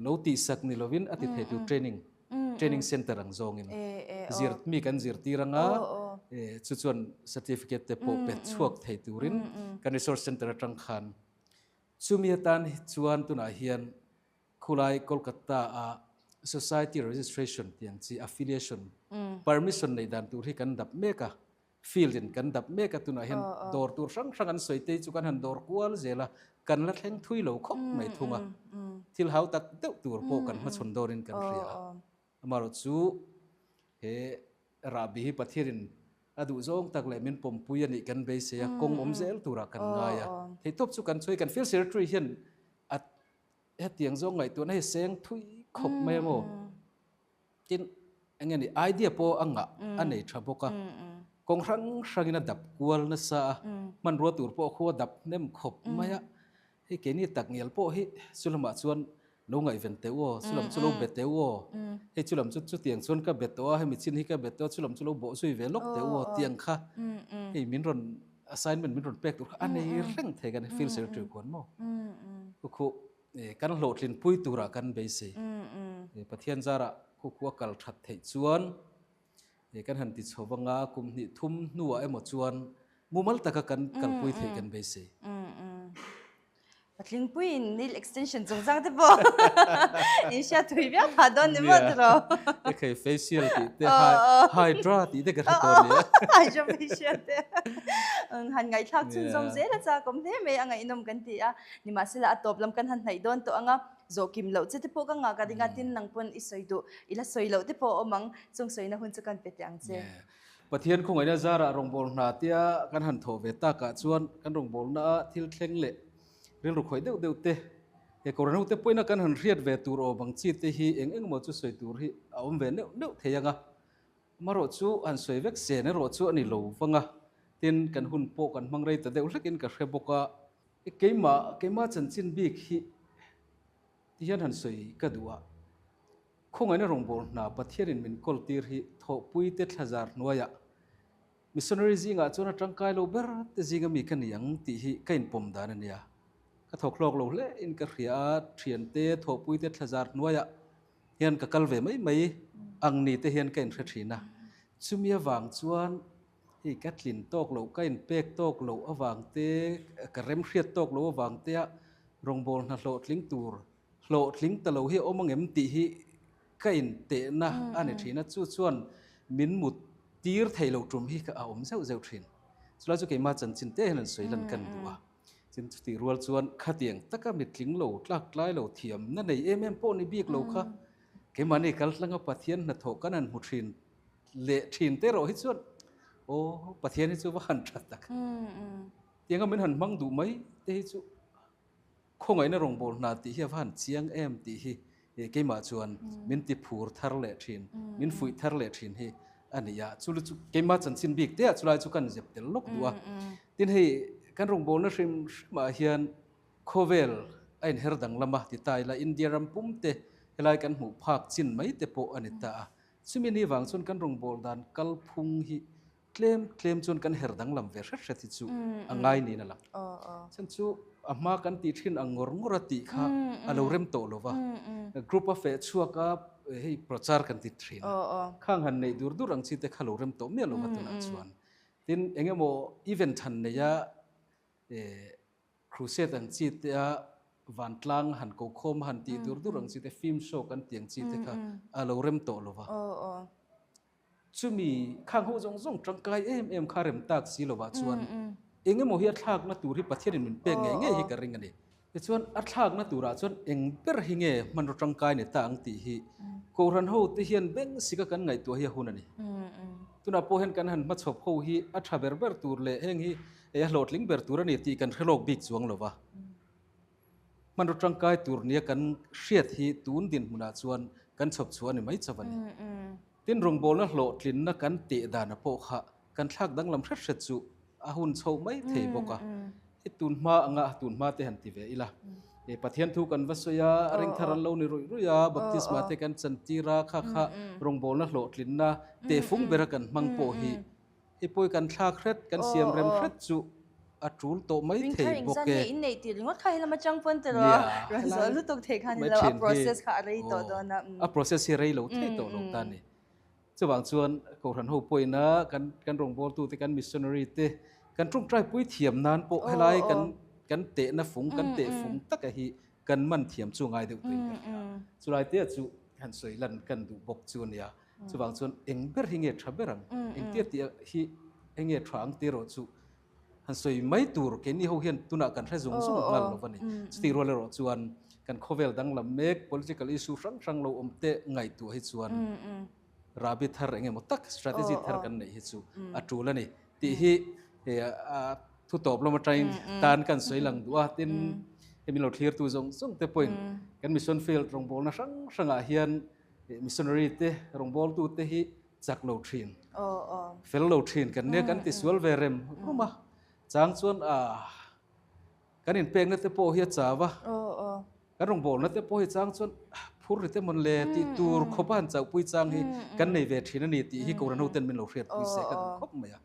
lo tihsak ni lovin a ti thei tur training training center ang zawngin zir mi kan zirtir anga chu chuan certificate te pawh pe chhuak thei turin kan resource center atang khan chumi atan chuan tunah hian Khulai Kolkata a Society Registration tih ang chi affiliation permission neih dan tur hi kan dap mek a, field in kan dap mek a, tunah hian dawr tur hrang hrang an sawi te hi chu kan han dawr kual zel a, kan la thleng thui lo khawp mai thung a, thil hau tak deuh tur pawh kan hmachhawn dawrin kan hria a, amaherawh chu he rahbi hi Pathianin a duh zawng tak leh min pawmpui a nih kan beisei a, kawng awm zel turah kan ngai a, theihtawp chu kan chhuai kan field secretary hian a Hetiang zawng ngaihtuahna hi seng thui khawp mai a maw? Tin, eng nge ni, idea pawh a ngah a nei tha bawk a, kawng hrang hrangin a dap kual nasa a, hmanrua tur pawh khu a dap hnem khawp mai a, hei keini tak ngial pawh hi chu lamah chuan lo ngaihven teh u aw, chu lam chu lo be teh u aw, hei chu lam chu chutiang chuan ka be tawh a, hemi chin hi ka be tawh a, chu lam chu lo bawh zui ve lawk teh u aw tiang kha hei min rawn assignment min rawn pek tur kha a nei reng thei kan field secretary khuan maw khu khu kan hlawhtlin pui turah kan beisei Pathian zarah khu khu a kal that theih chuan kan han ti chho vanga kum hnih thum hnuah emaw chuan mumal taka kan kalpui theih kan beisei. Patlingpuiin nail extension chungchang te pawh in hriat thui viau phah dawn ni maw tiraw? E khai facial tih te hydra tih te ka hre tawh nia. Hydra facial te. Han ngaihthlak chhunzawm zel a chak awm hle mai a ngaihnawm kan ti a. Nimahsela a tawp lam kan han hnaih dawn tawh ang a, zawh kim loh che te pawh ka ngah ka ring a, tin nang pawn i sawi duh i la sawi loh te pawh a awm ang, chung sawina hun chu kan pe teh ang che. Pathian khawngaihna zarah rawngbâwl hna tia kan han thawh ve takah chuan kan rawngbâwlna thil thleng leh rilru khawih deuh deuh te, he Kohhran hote pawhin kan han hriat ve tur awm ang chi te hi eng eng emaw chu sawi tur hi a awm ve neuh neuh thei ang a. Amaherawh chu han sawi vek sen erawh chu a ni lo vang a, tin kan hun pawh kan hmang rei ta deuh hlekin ka hre bawk a. Keimah, keimah chanchin bik hi ti hian han sawi ka duh a. Khawngaihna rawngbâwl hna Pathianin min kawltir hi thawhpuite thlazar hnuaiah Missionary zingah chuan a tangkai lo ber te zinga mi ka ni ang tih hi ka inpawm dan a nia. Ka thawk hlawk lo hle in ka hria a, thiante, thawhpuite thlazar hnuaiah hian ka kal ve mai mai ang ni te hian ka inhre thin a. Chumi avang chuan hei ka tlin tawk loh, ka inpek tawk loh avang te, ka remhriat tawk loh avang tea rawngbâwl hna hlawhtling tur hlawhtling ta lo hi a awm angem tih hi ka intehna a ni thin a, chu chuan min mut tir thei lo tum hi a awm zeuh zeuh thin. Chulai chu keimah chanchin te hian an sawi lan kan duh a, tin chutih rual chuan khatiang taka mitling lo, tlak tlai lo, thiamna nei em em pawh ni bik lo kha keimahni kal tlanga Pathian hnathawh kan han hmu thin leh thin te erawh hi chuan aw Pathian hi chu va han tha tak. Tianga min han hmang duh mai te hi chu Khawngaihna rawngbâwl hna tih hi a va han chiang em tih hi keimah chuan min ti phur thar leh thin, min fuih thar leh thin hi a ni a. Chu chu keimah chanchin bik te ah chulai chu kan zep tel lawk duh a. Tin hei kan rawngbâwlna hrim hrimah hian khawvel a inher danglam a ti ta ila India ram pum te helai kan hmuh phak chin mai te pawh a ni ta a. Chumi ni vang chuan kan rawngbâwl dan kalphung hi Tlem tlem chuan kan her danglam ve hret hret hi chu a ngai niin a lang. Chhan chu a hma kan tih thin ang ngawr ngawr a tih kha a lo rem tawh lo va. Group a feh chhuak a hei prachar kan ti thin a. Khang han neih dur dur ang chi te kha lo rem tawh miah lo va tunah chuan. Tin eng emaw event han nei a Crusade ang chi te a vantlang han ko khawm a han tih dur dur ang chi te film show kan tih ang chi te kha a lo rem tawh lo va. Chumi khang ho zawng zawng tangkai em em kha rem tak si lovah chuan eng emaw hi a thlakna tur hi Pathianin min pek ngei ngei hi ka ring a ni. Tichuan a thlakna turah chuan eng ber hi nge hmanraw tangkai ni ta ang tih hi Kohhran ho te hian beng sika kan ngaihtuah hi a hun a ni. Tunah pawh hian kan han hmachhawp ho hi a tha ber ber tur leh heng hi a hlawhtling ber tur a ni tih kan hre lawk bik chuang lova. Hmanraw tangkai tur nia kan hriat hi tun dinhmunah chuan kan chhawp chhuah a ni mai chauh a ni. Tin, rawngbawlna hlawhtlinna kan teh dana pawh kha kan thlak danglam hret hret chu a hun chhoh mai thei bawk a. Hei tun hma anga tun hma te han ti ve ila. Pathian thu kan va sawi a, ring thar an lo ni ruih ruih a, baptisma te kan chantir a, kha kha rawngbawlna hlawhtlinna tehfung bera kan hmang pawh hi hei pawi kan thlak hret, kan siam rem hret chu a tul tawh mai thei bawk e. Nia, helai mai thin hi aw a process hi rei lo thei tawh lo ta a ni. Chuvang chuan Kohhran ho pawina kan kan rawngbawltute kan missionary te kan tawngtai pui thiam nan pawh helai kan kan tehna fung kan teh fung taka hi kan man thiam chu ngai deuh tuin ka hria. Chulai te chu han sawi lan kan duh bawk chu a nia. Chuvang chuan eng ber hi nge tha ber ang? Engtia tih hi enge tha ang tih erawh chu han sawi mai tur keini ho hian tunah kan hre zung zung nghal lo a ni. Chutih rual erawh chuan kan khawvel danglam mek political issue hrang hrang lo awm te ngaihtuah hi chuan rabi thar eng emaw tak strategy thar kan neih hi chu a tul a ni tih hi thu tawp lam atangin tan kan sawi lang duh a. Tin, hemi lo thlirtu zawng zawng te pawhin kan mission field rawngbawlna hrang hrangah hian missionary te rawngbawltu te hi chak lo thin, fel lo thin kan nia kan tisual ve rem rum a, chang chuan kan inpekna te pawh hi a chau a, kan rawngbawlna te pawh hi chang chuan phur ri te mawn le tih tur khawp a han chauhpui chang hi kan nei ve thin a ni tih hi Kohhran hoten min lo hriatpui se ka duh khawp mai a.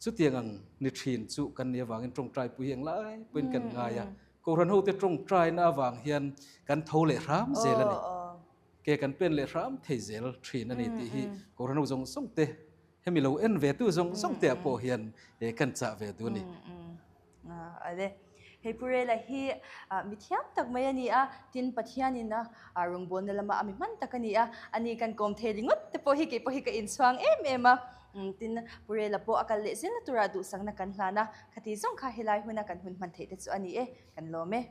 Chutiang ang ni thin chu kan nih avangin tawngtaipui hi englai pawhin kan ngai a, Kohhran hote tawngtaina avang hian kan tho leh hram zel a ni. Ke kan pen leh hram thei zel thin a ni tih hi Kohhran ho zawng zawng te hemi lo en ve tu zawng zawng te ah pawh hian kan chah ve duh a ni. Ale, hei Pu Rela hi mi thiam tak mai a ni a, tin Pathianin a rawngbawlna lama a mi hman tak a ni a, ani kan kawm thei ringawt te pawh hi kei pawh hi ka inchhuang em em a, tin Pu Rela pawh a kal leh zelna tura duhsakna kan hlan a, khati zawng kha helai huna kan hun hman theih te chu a ni e, kan lawm e.